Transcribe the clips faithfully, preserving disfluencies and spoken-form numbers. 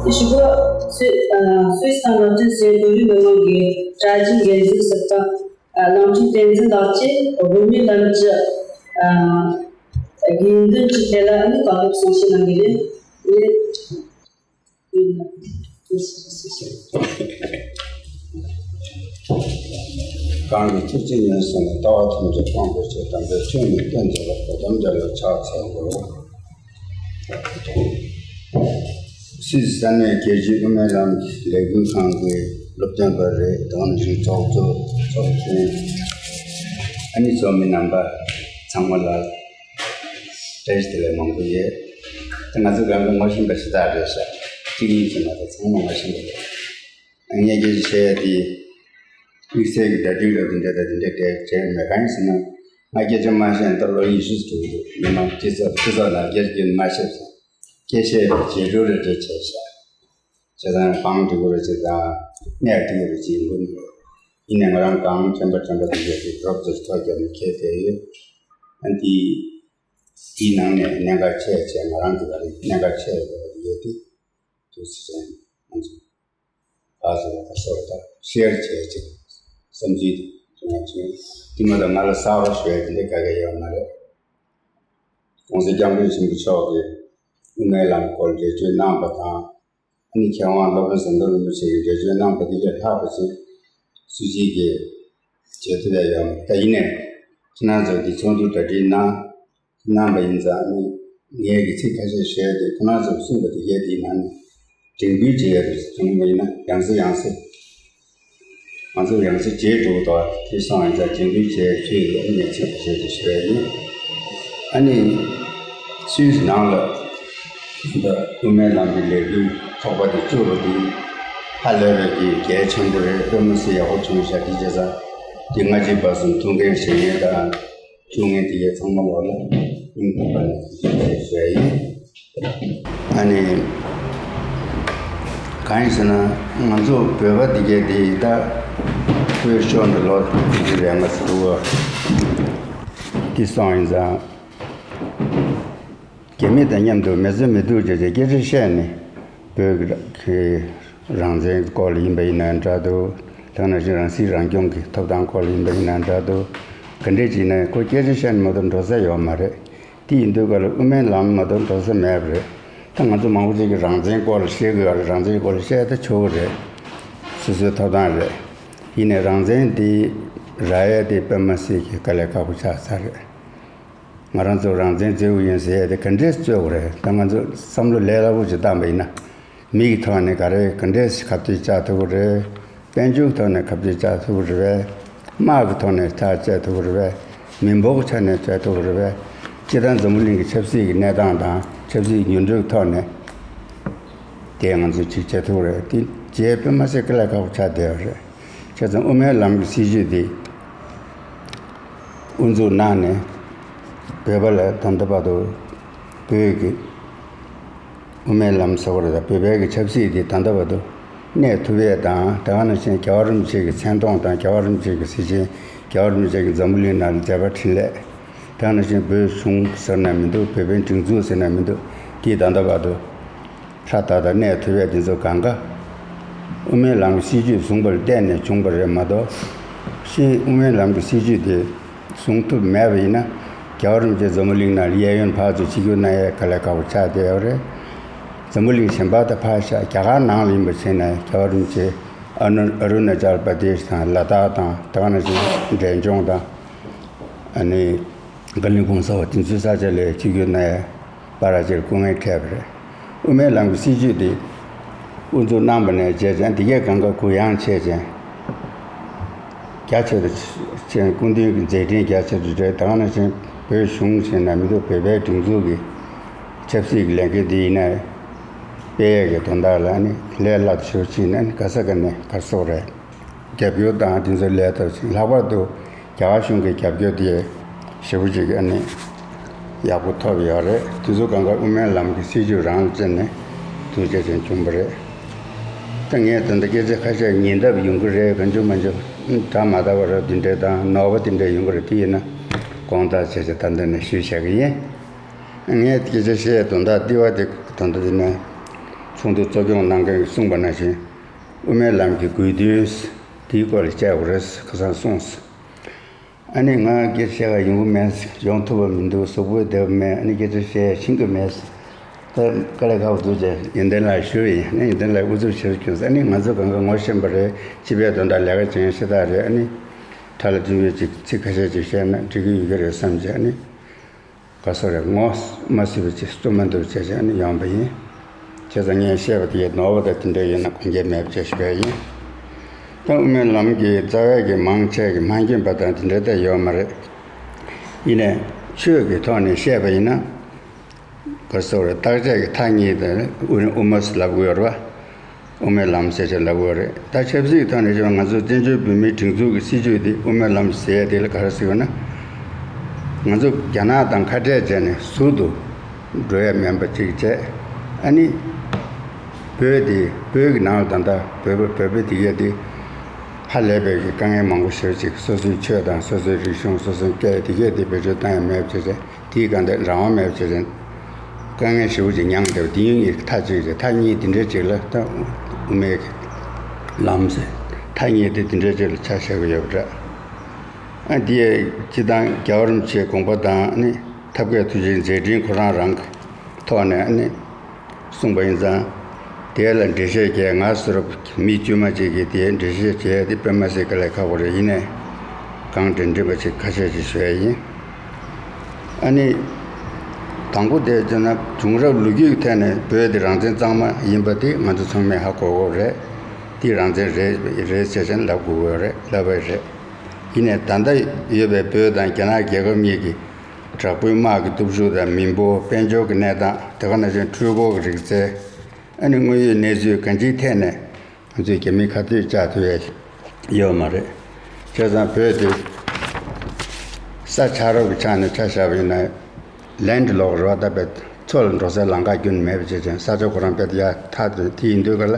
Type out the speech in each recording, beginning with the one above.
བཞི་པ། སུད་ཨ་སུད་སི་དང་ནོར་ཐེན་སི་ཏན་བོད་རིགས་མི་མང་གི་གྲ་རྒྱས་འགན་འཛིན་ཟུར་པ་ཨ་གླིང་ཕྲན་བསྟན་འཛིན་ལགས་ཀྱིས་དབུ་མའི་ལམ་གྱི་ཨ་དགོས་འདུན་གྱི་ཐད་ལ་ནི་གང་ལེགས་གསུང་བཤད་གནང་གི་རེད། གང་གི་ཐུགས་རྗེ་ཉེར་གསུམ་ལ། ལྟ་བ་ཐམས་ཅད་སྤང་བའི་ཕྱིར། དམ་པའི་ཆོས་ནི་སྟོན་མཛད་པ། གོ་ཏམ་དེ་ལ་ཕྱག་འཚལ་ལོ། སུད་སི་ས་གནས་རྒྱལ་སྤྱིའི་དབུ་མའི་ལམ་གྱི་ལས་འགུལ་ཁང་གི་སློབ་སྟོན་པ་རེད། དེ་ནང་བཞིན་ཚོགས་གཙོ་ཚོགས་གཙོ་ཨ་ནི་ཚོགས་མི་རྣམ་པ་ཚང་མ་ལ་བཀྲ་ཤིས་བདེ་ལེགས་མང་པོ་ཡོད། དེ་ང་ཚོ་གང་ག་ངོ་ཤེས་པ་ཞེ་དྲག་རེད་ཤག་གཅིག་གཉིས་ཀྱིས་མ་གཏོགས་ཚང་མ་ངོ་ཤེས་པ་རེད། ངས་སྐད་ཆ་བཤད་ཡ་དེ། དམིགས་བསལ་གྱི་གྲ་སྒྲིག་འདྲ་དེ་འདྲ་དང་དེ་འདྲ་གལ་ཆེ་མེད། གང་ཡིན་ཟེར་ན། ང་སྐད་ཆ་མ་བཤད་ན་ད་ལོ་ཉི་ཤུ་ཙམ་འགྲོ་གི་འདུག་མི་མང་སྤྱི་ཚོགས་སྤྱི་ཚོགས་ནང་སྐད་ཆ་རྒྱུན་མ་བཤད་ཙང་། སྐད་བཤད་པའི་རྗེས་འགྲོ་རེ་རེ་བྱས་ཤག་བྱས་ཙང་གང་འགྲིག་གི་རེད་ཅེས་དང་། གནས་འགྲིག་གི་རེད་ཅེས་ཡིན་དགོས་མི་འདུག་ཡིན་ནའི་ང་རང་གང་དྲན་པ་དྲན་པ་དེ་འདྲ་དེ་གྲོགས་ཚོར་ཐོག་རྒྱབ་ནས་ཁྱེར་བསྡད་ཡོད། ཨ་འདི་འདིའི་ནང་ནས་གནད་འགག་ཆེ་ཆེ་ང་རང་གི་ལ་རེ་གནད་འགག་ཆེ་ཡོད་པ་ཡོད་དེ། དུ་ཚིག་ཅན་ང་ཚོ་བ་ཟེར་བ་དང་སོགས་དང་ཤེར་བྱས་ཅིག་བསམ་ཚུལ་དུ་ང་ཚོས་དེ་མ་གཏོགས་ང་ལ་གསར་པ་ཞུ་ཡ་དེ་འདྲ་ག་གེ་ཡོད་མ་རེད། ༸གོང་ས་༸སྐྱབས་མགོན་ཆེན་པོ་མཆོག་གིས་དབུ་མའི་ལམ་སྐོར་འགྲེལ་བརྗོད་གནང་པ་དང་། ཨ་ནི་མཁས་དབང་སློབ་དཔོན་ཟམ་གདོང་རིན་པོ་ཆེ་གིས་འགྲེལ་བརྗོད་གནང་པ་དེ་ལས་ལྷག་པ་ཅིག་སུ་གཅིག་གིས་བྱེད་ཐུབ་ཡ་ཡོད་མ་རེད། ད་ཡིན་ནའི་ཁྱེད་རང་ཚོ་འདི་ཚོགས་འདུ་གྲ་སྒྲིག་གནང་གནང་བ་ཡིན་ཙང་ནི། ངས་ཀྱི་ཚིག་ཁ་ཤས་བཤད་དེ་ཁོ་རང་ཚོར་གསུངས་པ་དེ་གས་དེའི་ནང་ནས་དྲན་སྐུལ་བྱེད་ཡ་རེད། བྱུང་བ་ཡིན་ན་ཡང་སེ་ཡང་སེ། ང་ཚོ་ཡང་སེ་བརྗེད་འགྲོ་གི་འདུག་དེ་སོང་ཡིན་ཙང་དྲན་སྐུལ་བྱེད་ཡ་ཁྱོད་ཀྱི་ཨ་ནི་ཚིག་ཁ་ཤས་དེ་ཞུ་ཡ་ཡིན། ཨ་ནི་སུད་སི་ནང་ལ་འདི་དབུ་མའི་ལམ་གྱི་ལས་འགུལ་ཚོགས་པ་དེ་བཙུགས་པ་དེ་ཧ་ལས་པའི་གི་གལ་ཆེན་པོ་རེད། དཔེ་མི་སྲིད་ཡག་པོ་བྱུང་ཤག་དེ་བྱས་ཙང་དེ་སྔ་ཕྱི་བར་གསུམ་ཐུགས་འགན་བཞེས་མཁན་དང་། བཅུག་མཁན་དེ་གའི་ཚང་མ་ལོག་ལ་སྙིང་ཐག་པ་ནས་ཞུ་ཡ་ཡིན། ཨ་ནི་གང་ཡིན་ཟེར་ན། ང་ཚོ་བོད་པ་དེ་གའི་དེ་ཡི་ད་བོད་ཤོར་ནས་ལོ་དེ་རེད་མ་ཟེར་བ་དེ་སོང་ཡིན་ཙང་། རྒྱ་མི་དང་མཉམ་དུ་མི་ཚེ་མི་སྡུག་བྱས་བྱས་སྐད་ཆ་བཤད་ནས། བོད་ཀྱི་རང་བཙན་སྐོར་ལ་ཡིན་པ་ཡིན་ན་འདྲ་འདུག་དེ་ནང་བཞིན་རང་སྲིད་རང་སྐྱོང་གི་ཐོབ་ཐང་སྐོར་ལ་ཡིན་པ་ཡིན་ན་འདྲ་འདུག་ག་འདྲས་ཅིག་ནས་ཁོ་སྐད་ཆ་བཤད་ནས་མ་གཏོགས་འགྲོ་ས་ཡོད་མ་རེད། དེ་ཡིན་དུས་ག་ལ་དབུ་མའི་ལམ་མ་གཏོགས་འགྲོ་ས་མེད་པ་རེད། ད་ང་ཚོ་མང་པོ་ཅིག་གིས་རང་བཙན་སྐོར་ལ་བཤད་དགོས་ཡོད་རེད། རང་བཙན་སྐོར་ལ་བཤད་ད་ཆོག་གི་རེད། སོ་སོའི་ཐོབ་ཐང་རེད། ཡིན་ནའི་རང་བཙན་དེ་རག་ཡས་དེ་དཔེ་མ་སྲིད་ཀྱི་དཀའ་ལས་ཁག་པོ་ཆགས་ཚར་རེད། ང་རང་ཚོ་རང་བཙན་རྩོད་ཀྱི་ཡིན་ཟེར་ཡས་དེ་ག་འདྲས་རྩོད་དགོས་རེད། ད་ང་ཚོ་བསམ་བློ་ལས་སླ་པོ་ཅིག་བཏང་པ་ཡིན་ན། མི་གི་ཐོག་ནས་ག་རེ་ག་འདྲས་ཁ་གཏད་བཅག་ཐུབ་ཀྱི་རེད། དཔལ་འབྱོར་གྱི་ཐོག་ནས་ཁ་གཏད་བཅག་ཐུབ་ཀྱི་རེད་པས། དམག་གི་ཐོག་ནས་ཐག་བཅད་ཐུབ་ཀྱི་རེད་པས། མི་འབོར་གྱི་ཆ་ནས་བཅད་ཐུབ་ཀྱི་རེད་པས། སྤྱིར་བཏང་འཛམ་བུ་གླིང་གི་ཆབ་སྲིད་ཀྱི་གནས་སྟངས་དང་ཆབ་སྲིད་འགྱུར་འགྲོས་ཀྱི་ཐོག་ནས་དེ་ང་ཚོས་ཅིག་བྱེད་ཐུབ་ཀྱི་རེད། དེ་བྱས་དཔེ་མ་སྲིད་དཀའ་ལས་ཁག་པོ་ཆགས་བསྡད་ཡོད་རེད། བྱས་ཙང་དབུ་མའི་ལམ་གྱི་སྲིད་བྱུས་དེ་དབུ་འཛུགས་གནང་ནས། བོད་པ་ལ་ད་ལྟ་བར་དུ་བོད་ཀྱི་དབུ་མའི་ལམ་ཟེར་བ་རེད། ད་བོད་པའི་གི་ཆབ་སྲིད་དེ་ད་ལྟ་བར་དུ་གནས་ཐུབ་ཡས་དང་། དེ་ག་ནང་བཞིན་རྒྱལ་བ་རིན་པོ་ཆེ་གི་མཚན་མཐོང་དང་། རྒྱལ་བ་རིན་པོ་ཆེ་གི་གཟི་བྱིན། རྒྱལ་བ་རིན་པོ་ཆེ་གི་འཛམ་བུ་གླིང་ནང་ལ་མཛད་པ་འཕྲིན་ལས། དེ་ག་ནང་བཞིན་བོད་གཞུང་ཟེར་ན་མི་འདུག་བོད་པའི་སྒྲིག་འཛུགས་ཟེར་ན་མི་འདུག་དེ་ད་ལྟ་བར་དུ་ཧྲ་ཏག་ཏག་གནས་ཐུབ་ཡས་དེ་ཚོ་གང་ག་དབུ་མའི་ལམ་གྱི་སྲིད་བྱུས་བཟུང་བ་ལ་བརྟེན་ནས་བྱུང་བ་རེད་མ་གཏོགས། ཕྱིས་དབུ་མའི་ལམ་གྱི་སྲིད་བྱུས་དེ་བཟུང་ཐུབ་མེད་པ་ཡིན་ན། རྒྱལ་བ་རིན་པོ་ཆེ་འཛམ་བུ་གླིང་ནང་ལ་གཡས་གཡོན་ཕར་ཚུར་ཆིབས་བསྒྱུར་གནང་ཡས་དཀའ་ལས་ཁག་པོ་ཆགས་བསྡད་ཡོད་རེད། འཛམ་བུ་གླིང་གཞན་པ་དང་ཕར་བཞག་རྒྱ་གར་ནང་ལ་ཡིན་པ་བྱས་ན། རྒྱལ་བ་རིན་པོ་ཆེ་ཨ་ནུ་ཨ་རུ་ན་ཅལ་པ་དེ་ཤི་དང་། ལ་དྭགས་དང་། དེ་ག་ནང་བཞིན་འབྲས་ལྗོངས་དང་། ཨ་ནི་ཀ་ལིམ་པོང་ཟེར་བ་དེ་ཚོའི་ས་ཆ་ལ་ཆིབས་བསྒྱུར་གནང་ཡས་པ་ར་ཅིར་སྐུ་ངལ་འཕྲད་པ་རེད། དབུ་མའི་ལམ་གྱི་སྲིད་བྱུས་དེ་དབུ་འཛུགས་གནང་བ་ནས་བྱས་ཙང་། དེ་གས་གང་ག་གུ་ཡངས་བྱས་ཙང་། རྒྱ་ཆེ་རུ་ཕྱིན། སྐུ་མདུན་གྱི་མཛད་འཕྲིན་རྒྱ་ཆེ་རུ་འགྲོ། དེ་ག་ནང་བཞིན་བོད་གཞུང་ཟེར་ན་མི་འདུག་བོད་པའི་སྒྲིག་འཛུགས་ཀྱི་ཆབ་སྲིད་ཀྱི་ལས་འགན་འདི་ཡིན་ན་སྤེལ་ཡས་ཀྱི་དོན་དག་ལ་ནི་ལས་སླ་པོ་ཞེ་པོ་ཅིག་ནི་ག་ས་ག་ནས་ག་རེ་ཟེར་དགོས་རེད། རྒྱབ་སྐྱོར་དང་དེ་ཚོ་ལས་ཐོག་ཕྱིན། ལྷག་པར་དུ་རྒྱ་གར་གཞུང་གི་རྒྱབ་སྐྱོར་དེ་ཞེ་པོ་ཅིག་ཨ་ནི་ཡག་པོ་ཐོབ་ཡོད་རེད། དེ་ཚོ་གང་ག་དབུ་མའི་ལམ་གྱི་སྲིད་བྱུས་རང་ལ་བརྟེན་ནས་ཐུགས་རྗེ་ཅན་བྱུང་བ་རེད། ད་ངས་ད་ལྟ་སྐད་ཆ་ཁ་ཤས་ཉན་ཐབས་ཡོང་གི་རེད། གང་བྱུང་མ་བྱུང་སྒྲ་མ་དག་པ་ར་དེ་འདྲས་དང་ནོར་བ་དེ་འདྲས་ཡོང་གི་རེད། དེ་ཡིན་ན་དགོངས་དག་བྱས་བྱས་ད་ལྟ་ནས་ཞུས་བཞག་གི་ཡིན། ངས་སྐད་ཆ་བཤད་དོན་དག་ལྟེ་བ་དེ་ད་ལྟ་དེ་ནས་ ཚོགས་འདུ་གཙོ་སྐྱོང་གནང་མཁན་གྱིས་གསུངས་པ་ནང་བཞིན། དབུ་མའི་ལམ་གྱི་དགོས་འདུན་དེའི་སྐོར་ལ་བཤད་དགོས་རེད། ཁ་སང་གསུངས། ཨ་ནི་ང་སྒེར་བཤད་ག་ཡོང་གི་མེད། ཡོང་ཐུབ་པ་མི་འདུག་གཟུགས་པོ་བདེ་པོ་མེད། ཨ་ནི་སྐད་ཆ་བཤད་ཤེས་ཀྱི་མེད། ད་དཀའ་ལས་ཁག་པོ་འདུག་ཅེས་ཡོན་ཏན་ལགས་ཞུས་པ་ཡིན། ཨ་ནི་ཡོན་ཏན་ལགས་ཨུ་ཚུགས་ཆེ་རུ་བསྐྱོན་སོང་། ཨ་ནི་ང་ཚོ་གང་ག་ངོ་ཤེས་པ་རེད། སྤྱི་པའི་དོན་དག་ལས་ཀ་བྱེད་མཁན་ཤ་སྟག་རེད། ཨ་ནི་ཁྲ་ལ་མཐུན་པའི་ཅིག་ཚིག་ཁ་ཤས་ཅིག་བཤད་ན་འགྲིག་གི་ཡོད་ཀྱི་རེད་བསམ་བྱས། ཨ་ནི་ག་སོ་རེད། ངོ་མ་སྲིད་པ་ཅིག་བཙུན་མ་འདུག་བྱས་བྱས་ཨ་ནི་ཡོང་པ་ཡིན། བྱས་ཙང་ངས་བཤད་པ་དེ་ནོར་བ་དང་དེ་འདྲ་ཡོད་ན་དགོངས་འགལ་མེད་པ་བྱས་ཞུ་བ་ཡིན། ད་དབུ་མའི་ལམ་གྱི་རྩ་བའི་གི་མང་ཆེ་གི་མ་མཁྱེན་པ་དང་དེ་འདྲ་ད་ཡོད་མ་རེད། ཡིན་ནའི་ཆོས་ཀྱི་ཐོག་ནས་བཤད་པ་ཡིན་ན། ག་སོ་རེད། བརྟག་དཔྱད་ཀྱི་མཐའ་གཉིས་དེ་དབུ་དབུ་མ་ཟེར་ལབ་དགོས་རེད་པ། དབུ་མའི་ལམ་ཟེར་ཅིག་ལབ་དགོས་རེད། ད་ཆབ་སྲིད་ཀྱི་ཐོག་ནས་བཤད་ན་ང་ཚོ་བཙན་བྱོལ་བོད་མིའི་སྒྲིག་འཛུགས་ཀྱི་སྲིད་བྱུས་དེ་དབུ་མའི་ལམ་ཟེར་ཡ་དེ་ལ་ག་རེ་ཟེར་བ་ན། ང་ཚོ་རྒྱ་ནག་དང་ཁ་བྲལ་བྱས་ནས་ཟུར་དུ་འགྲོ་ཡ་མིན་པ་ཅིག་བྱས། ཨ་ནི་བོད་དེ་བོད་ཀྱི་ནང་ལ་ད་ལྟ་བོད་པ་བོད་པ་དེ་གས་དེ་ཧ་ལས་པའི་གི་དཀའ་ངལ་མང་པོ་ཞེ་པོ་ཅིག་སོ་སོའི་ཆོས་དང་སོ་སོའི་རིག་གཞུང་སོ་སོའི་སྐད་དེ་གས་དེ་བེད་སྤྱོད་བཏང་ཡ་མེད་པ་བྱས་བྱས། དེའི་སྒང་དེ་རང་དབང་མེད་པ་བྱས་ཙང་དཀའ་ངལ་ཞེ་པོ་ཅིག་མྱངས་བསྡད་པ་དེ་ཡིན། ཡིན་མཐའ་གཅིག་རེད། མཐའ་གཉིས་དེ་འདྲའི་ཅིག་ལ་ད་དབུ་མའི་ལམ་ཟེར་མཐའ་གཉིས་དེ་དེ་འདྲའི་ཅིག་ལ་ཆ་བཞག་གི་ཡོད་པ་འདྲ། ཨ་འདི་ཡས་སྤྱི་བཏང་རྒྱལ་བ་རིན་པོ་ཆེའི་དགོངས་པ་དང་ནི་ཐབས་མཁས་ཐུགས་རྗེའི་མཛད་འཕྲིན་ཁོ་རང་རང་གི་ཐོག་ནས་ནི་གསུངས་པ་ཡིན་ཙང་། དེ་ལ་འགྲེལ་བཤད་རྒྱག་ང་ཟེར་བ་མི་དཀྱུས་མ་ཅིག་གིས་དེའི་འགྲེལ་བཤད་བྱས་ཏེ་དཔེ་མ་སྲིད་དཀའ་ལས་ཁག་པོ་རེད། ཡིན་ནའི་གང་དྲན་དྲན་པ་ཅིག་ཁ་ཤས་ཅིག་ཞུ་ཡ་ཡིན། ཨ་ནི་དང་པོ་དེ་བྱས་ན་བྱུང་རབས་ལོ་རྒྱུས་ཀྱི་ཐད་ནས་བོད་དེ་རང་བཙན་གཙང་མ་ཡིན་པ་དེ་ང་ཚོ་ཚང་མས་ཧ་གོ་གི་རེད། དེ་རང་བཙན་རེད་རེད་ཟེར་བྱས་ལབ་དགོས་ཀྱི་རེད། ལབ་པ་རེད། ཡིན་ནའི་ད་ལྟ་ཡོད་པའི་བོད་དང་རྒྱ་ནག་རྒྱལ་ཁབ་གཉིས་ཀྱི་དྲག་པོའི་དམག་གི་སྟོབས་ཤུགས་དང་མི་འབོར་དཔལ་འབྱོར་གྱི་གནས་སྟངས། དེ་ག་ནང་བཞིན་འཕྲུལ་འཁོར་གྱི་རིག་རྩལ། ཨ་ནི་དངོས་ཡོད་གནས་ཚུལ་གང་ཅིའི་ཐད་ནས་ང་ཚོས་རྒྱ་མིའི་ཁ་གཏད་བཅག་ཐུབ་ཡ་ཡོད་མ་རེད། བྱས་ཙང་བོད་དེ་ས་ཆ་རོགས་ཀྱི་ཆ་ནས་ཆ་བཞག་པ་ཡིན་ན། ལེན་ཌི་ལོག་རེད་པ། ད་བོད་མཚོ་ལ་འགྲོ་སའི་ལམ་ཁ་ཁྱོན་ནས་མེད་པ་བྱས་ཙང་ས་ཆ་ཁོ་རང་རྦད་དེ་ཡར་ཐག་ཏུ་དེ་ཡིན་དུས་ག་ལ་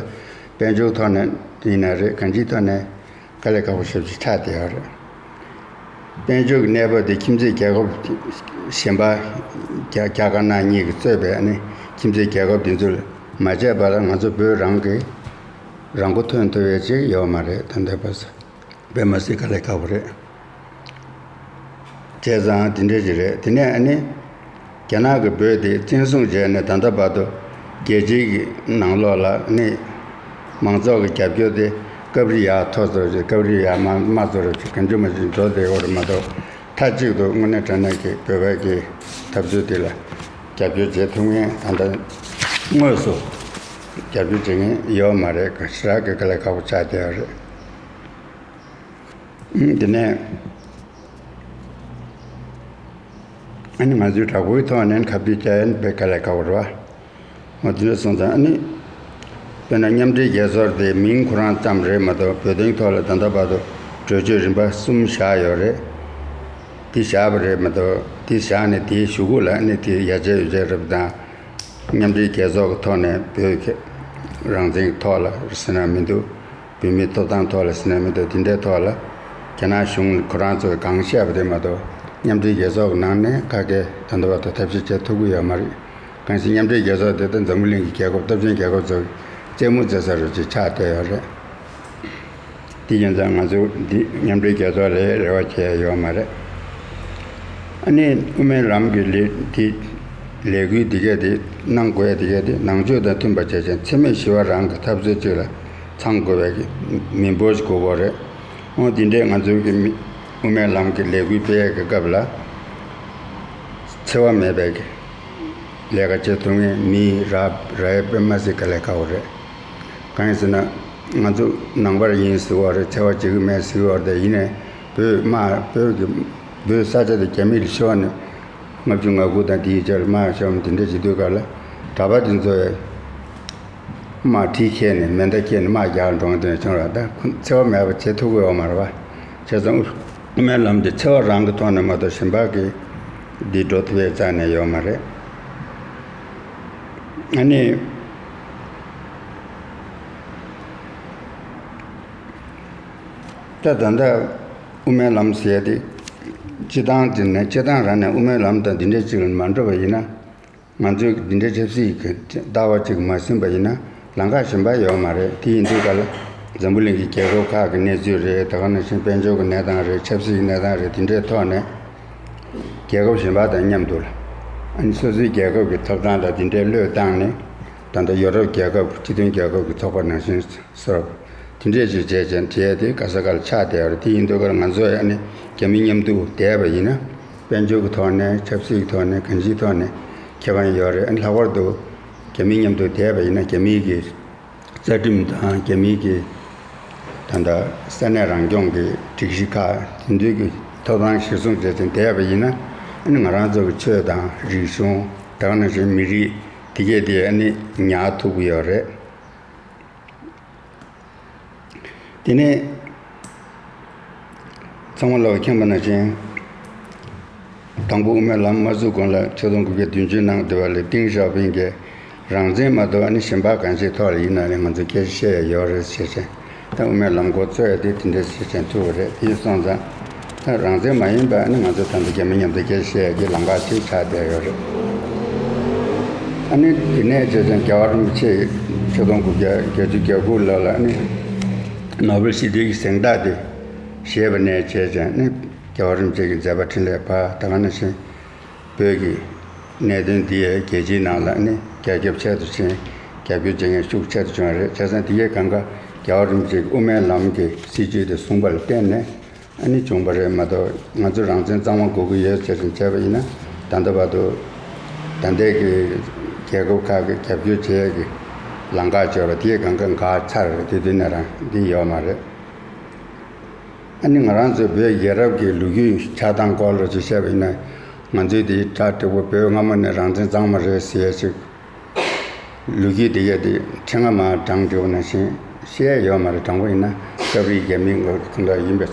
དཔལ་འབྱོར་ཐོག་ནས་ཡིན་ན་རེད། གང་ཅིའི་ཐོག་ནས་དཀའ་ལས་ཁག་པོ་ཞེ་པོ་ཅིག་ཆགས་བསྡད་ཡོད་རེད། དཔལ་འབྱོར་གྱི་གནས་བབ་དེ་ཁྱིམ་མཚེས་རྒྱལ་ཁབ་གཞན་པ་རྒྱ་རྒྱ་དཀར་ནག་གཉིས་ཀྱིས་གཙོས་པའི་ཨ་ནི་ཁྱིམ་མཚེས་རྒྱལ་ཁབ་དེ་ཚོ་ལ་མ་བྱས་པ་ལ་ང་ཚོ་བོད་རང་གི་རང་མགོ་ཐོན་ཐུབ་ཡས་ཅིག་ཡོད་མ་རེད། ད་ལྟའི་བར་དུ་དཔེ་མ་སྲིད་དཀའ་ལས་ཁག་པོ་རེད། བྱས་ཙང་དེ་འདྲ་ཞིག་རེད། དེ་ནས་ཨ་ནི་རྒྱ་ནག་གིས་བོད་དེ་བཙན་བཟུང་བྱས་ནས་ད་ལྟ་བར་དུ་རྒྱལ་སྤྱིའི་གི་ནང་ལོགས་ལ་ནི་མང་ཚོགས་ཀྱི་རྒྱབ་སྐྱོར་དེ་སྐབས་རེ་ཡར་མཐོ་ཙམ་ཞིག་སྐབས་རེ་ཡར་མར་དམའ་ཙམ་རེ་ཅིག་གང་བྱུང་མང་བྱུང་འགྲོ་བསྡད་ཡོད་རེད་མ་གཏོགས། མཐའ་གཅིག་ཏུ་དངོས་གནས་དྲང་གནས་ཀྱི་བོད་པའི་གི་འཐབ་རྩོད་དེ་ལ་རྒྱབ་སྐྱོར་བྱེད་ཐུབ་མཁན་ད་ལྟ་དངོས་སུ་རྒྱབ་སྐྱོར་བྱེད་མཁན་ཡོད་མ་རེད། ཞེ་དྲག་གི་དཀའ་ལས་ཁག་པོ་ཆགས་བསྡད་ཡོད་རེད། དེ་ནས་ཨ་ནི་ང་ཚོའི་དྲག་པོའི་ཐོག་ནས་ཁ་གཏད་བཅག་ཡ་ནི་དཔེ་དཀའ་ལས་ཁག་པོ་རེད་པ། འོ་དེ་འདྲ་སོང་ཙང་ཨ་ནི་དཔེར་ན་མཉམ་འབྲེལ་རྒྱལ་ཚོགས་དེ་མིང་ཁོ་རང་ཙམ་རེད་མ་གཏོགས་བོད་དོན་ཐོག་ལ་ད་ལྟ་བར་དུ་གྲོས་ཆོད་རིམ་པ་གསུམ་བཞག་ཡོད་རེད། དེ་བཞག་པ་རེད་མ་གཏོགས་དེ་བཞག་ནས་དེའི་གཞུག་གུ་ལ་ཨ་ནི་དེ་ཡར་རྒྱས་ཡོ་རྒྱས་རེད་པ་དང་། མཉམ་འབྲེལ་རྒྱལ་ཚོགས་ཀྱི་ཐོག་ནས་བོད་ཀྱི་རང་བཙན་གྱི་ཐོག་ལ་ཟེར་ན་མི་འདུག་བོད་མིའི་ཐོབ་ཐང་ཐོག་ལ་ཟེར་ན་མི་འདུག་དེ་འདྲའི་ཐོག་ལ་རྒྱ་ནག་གཞུང་ཁོ་རང་ཚོས་གང་བཤད་པ་དེ་མ་གཏོགས་མཉམ་འབྲེལ་རྒྱལ་ཚོགས་ཀྱི་ནང་ནས་ག་གེ་ད་ལྟ་བར་དུ་ཐབས་ཤེས་བྱེད་ཐུབ་ཀྱི་ཡོད་མ་རེད། གང་ཟེར་མཉམ་འབྲེལ་རྒྱལ་ཚོགས་དེ་ད་འཛམ་བུ་གླིང་གི་རྒྱལ་ཁབ་སྟོབས་ཆེན་རྒྱལ་ཁབ་ཚོ་རྩེད་མོ་རྩེ་ས་རུ་ཅིག་ཆགས་བསྡད་ཡོད་རེད། དེ་ཡིན་ཙང་ང་ཚོ་འདི་མཉམ་འབྲེལ་རྒྱལ་ཚོགས་ལ་རེ་བ་བྱས་ཡོད་མ་རེད། ཨ་ནི་དབུ་མའི་ལམ་གྱི་ལས་དེ་ལས་འགུལ་འདི་གས་དེ་གནང་དགོས་ཡ་འདི་གས་དེ་ནང་ཆོས་དང་མཐུན་པ་བྱས་ཙང་འཚེ་མེད་ཞི་བ་རང་གི་འཐབ་རྩོད་ཅིག་ལ་ཚང་དགོས་པའི་གི་མི་འབོར་ཞིག་དགོས་པ་རེད། འོ་འདི་འདྲས་ང་ཚོའི་གི་མི་དབུ་མའི་ལམ་གྱི་ལས་འགུལ་སྤེལ་ཡ་གི་སྐབས་ལ་འཚེ་བ་མེད་པའི་གི་ལས་ཀ་བྱེད་ཐུབ་མཁན་མི་རག་རག་ཡ་དཔེ་མ་སྲིད་དཀའ་ལས་ཁག་པོ་རེད། གང་ཡིན་ཟེར་ན། ང་ཚོ་ནང་པ་ཡིན་ཟེར་བ་རེད། འཚེ་བ་བྱེད་ཀྱི་མེད་ཟེར་བ་རེད། ཡིན་ནའི་བོད་དམག་བོད་ཀྱི་བོད་ས་ཆ་དེ་རྒྱ་མི་ལ་ཤོར་ནས་ལྔ་བཅུ་ང་དགུ་དང་དེའི་རྗེས་ལ་དམག་ཤོར་ནས་དེ་འདྲ་བྱེད་དུས་ག་ལ་གྲྭ་པ་དེ་ཚོ་དམག་གྲི་ཁྱེར་ནས་མེ་མདའ་ཁྱེར་ནས་དམག་རྒྱག་འགྲོ་མཁན་དེ་འདྲ་བྱུང་ར། ད་ཁོ་འཚེ་བ་མེད་པ་བྱེད་ཐུབ་ཀྱི་ཡོད་མ་རེད་པ། བྱས་ཙང་དབུ་མའི་ལམ་དེ་འཚེ་བ་རང་གི་ཐོག་ནས་མ་གཏོགས་གཞན་པ་གི་འདི་འགྲོ་ཐུབ་ཡའི་རྩ་ནས་ཡོད་མ་རེད། ཨ་ནི། ད་ད་ལྟ་དབུ་མའི་ལམ་ཟེར་ཡ་དེ་སྤྱི་བཏང་དེ་ནས་སྤྱི་བཏང་རང་ནས་དབུ་མའི་ལམ་དང་འདི་འདྲའི་ཅིག་ལ་མ་འགྲོ་བ་ཡིན་ན། ང་ཚོས་འདི་འདྲའི་ཆབ་སྲིད་ཀྱི་ལྟ་བ་ཅིག་མ་ཟིན་པ་ཡིན་ན། ལམ་ཁ་གཞན་པ་ཡོད་མ་རེད། དེ་ཡིན་དུས་ག་ལ་འཛམ་བུ་གླིང་གི་རྒྱལ་ཁབ་ཁག་གི་གནས་ཚུལ་རེད། ད་ག་ནང་བཞིན་དཔལ་འབྱོར་གྱི་གནས་སྟངས་རེད། ཆབ་སྲིད་ཀྱི་གནས་སྟངས་རེད། དེ་འདྲའི་ཐོག་ནས་རྒྱལ་ཁབ་གཞན་པ་དང་མཉམ་དུ་ལ། ཨ་ནི་སོ་སོའི་རྒྱལ་ཁབ་ཀྱི་ཐོབ་ཐང་དང་དེ་འདྲའི་བློས་བཏང་ནས། ད་ལྟ་ཡོ་རོབ་རྒྱལ་ཁབ་སྤྱི་མཐུན་རྒྱལ་ཁབ་ཀྱི་ཚོགས་པ་ནང་བཞིན་སོགས་དེ་འདྲས་ཅིག་བྱས་ཙང་བྱས་ཏེ་ག་ས་ག་ལ་ཆགས་བསྡད་ཡོད་རེད། དེ་ཡིན་དུས་ཀ་ལ་ང་ཚོ་ཨ་ནི་རྒྱ་མི་མཉམ་དུ་བསྡད་པ་ཡིན་ན། དཔལ་འབྱོར་གྱི་ཐོག་ནས། ཆབ་སྲིད་ཀྱི་ཐོག་ནས། གང་ཅིའི་ཐོག་ནས་ཁེ་ཕན་ཡོད་རེད། ཨ་ནི་ལྷག་པར་དུ་རྒྱ་མི་མཉམ་དུ་བསྡད་པ་ཡིན་ན། རྒྱ་མིའི་གི་རྩ་ཁྲིམས་དང་། རྒྱ་མིའི་གི་ད་ལྟ་ས་གནས་རང་སྐྱོང་གི་སྒྲིག་གཞི་ཁག་དེ་ཚོའི་གི་ཐོབ་ཐང་གཞིར་བཟུང་བྱས་ཙང་བསྡད་པ་ཡིན་ན། ཨ་ནི་ང་རང་ཚོ་གི་ཆོས་དང་རིག་གཞུང་། ད་ག་ནང་བཞིན་མི་རིགས་དེ་གས་དེ་ཨ་ནི་ཉར་ཐུབ་ཀྱི་ཡོད་རེད། དེ་ནས་ཚང་མ་ལ་མཁྱེན་པ་ནང་བཞིན། དང་པོ་དབུ་མའི་ལམ་མ་བཙུགས་གོང་ལ་ཆིག་སྟོང་དགུ་བརྒྱ་བདུན་ཅུ་ནང་དེ་བ་ལ་ཏེང་ཞའོ་ཕིང་གིས་རང་བཙན་མ་གཏོགས་ཨ་ནི་གཞན་པ་གང་ཅིའི་ཐོག་ལ་ཡིན་ན་ནི་ང་ཚོ་སྐད་ཆ་བཤད་ཡ་ཡོད་རེད་ཟེར་བྱས། ད་དབུ་མའི་ལམ་འགོ་བཙུགས་ཡ་དེ་དེ་འདྲ་ཟེར་བྱས་ཐུག་པ་རེད། དེ་སོང་ཙང་ད་རང་བཙན་མ་ཡིན་པ་ཨ་ནི་ང་ཚོ་ད་ལྟ་རྒྱ་མི་མཉམ་དུ་སྐད་ཆ་བཤད་ཡ་གི་ལམ་ཁ་ཅིག་ཆགས་བསྡད་ཡོད་རེད། ཨ་ནི་དེ་ནས་བྱས་ཙང་རྒྱལ་བ་རིན་པོ་ཆེ་ཆིག་སྟོང་དགུ་བརྒྱ་བརྒྱད་ཅུ་གྱ་དགུ་ལོ་ལ་ཨ་ནི་ནོ་བེལ་ཞི་བདེའི་གཟེངས་རྟགས་དེ་བཞེས་པ་ནས་བྱས་ཙང་ཨ་ནི་རྒྱལ་བ་རིན་པོ་ཆེ་གི་མཛད་པ་འཕྲིན་ལས་འཕར། ད་ག་ནང་བཞིན་བོད་ཀྱི་གནད་དོན་འདི་ཡང་རྒྱལ་སྤྱིའི་ནང་ལ་ཨ་ནི་རྒྱ་ཁྱབ་ཆེད་དུ་ཕྱིན། རྒྱབ་སྐྱོར་བྱེད་མཁན་ཤུགས་ཆེ་རུ་བྱུང་བ་རེད། བྱས་ཙང་དེ་གའི་གང་ག་རྒྱལ་བ་རིན་པོ་ཆེ་གི་དབུ་མའི་ལམ་གྱི་སྲིད་བྱུས་དེ་བཟུང་བ་ལ་བརྟེན་ནས་ཨ་ནི་བྱུང་བ་རེད་མ་གཏོགས། ང་ཚོ་རང་བཙན་གཙང་མ་དགོས་ཀྱི་ཡོད་ཟེར་བཞིན་བྱས་པ་ཡིན་ན། ད་ལྟ་བར་དུ་ད་ལྟའི་གི་རྒྱལ་ཁབ་ཁག་གི་རྒྱབ་སྐྱོར་བྱེད་ཡས་ཀྱི་ལམ་ཁ་བྱས་པ་དེ་གང་ག་འགག་ཚར་རེད། དེ་དུས་ནས་རང་འདི་ཡོད་མ་རེད། ཨ་ནི་ང་རང་ཚོའི་བོད་རྒྱལ་རབས་ཀྱི་ལོ་རྒྱུས་ཆགས་སྟངས་སྐོར་ལ་ཅིག་བཤད་པ་ཡིན་ན། ང་ཚོའི་དེ་གྲ་སྒྲིག་པོ་བོད་སྔ་མོ་ནས་རང་བཙན་གཙང་མ་རེད་ཟེར་ཡས་ཅིག་ལོ་རྒྱུས་དེ་གས་དེ་ཕྲེང་བ་མར་བགྲངས་བསྡད་པ་ནང་བཞིན་བཤད་ཡོད་མ་རེད། དྲང་པོ་ཡིན་ན་སྐབས་རེ་རྒྱ་མི་འགོ་ཁོང་ལ་ཡིན་པའི་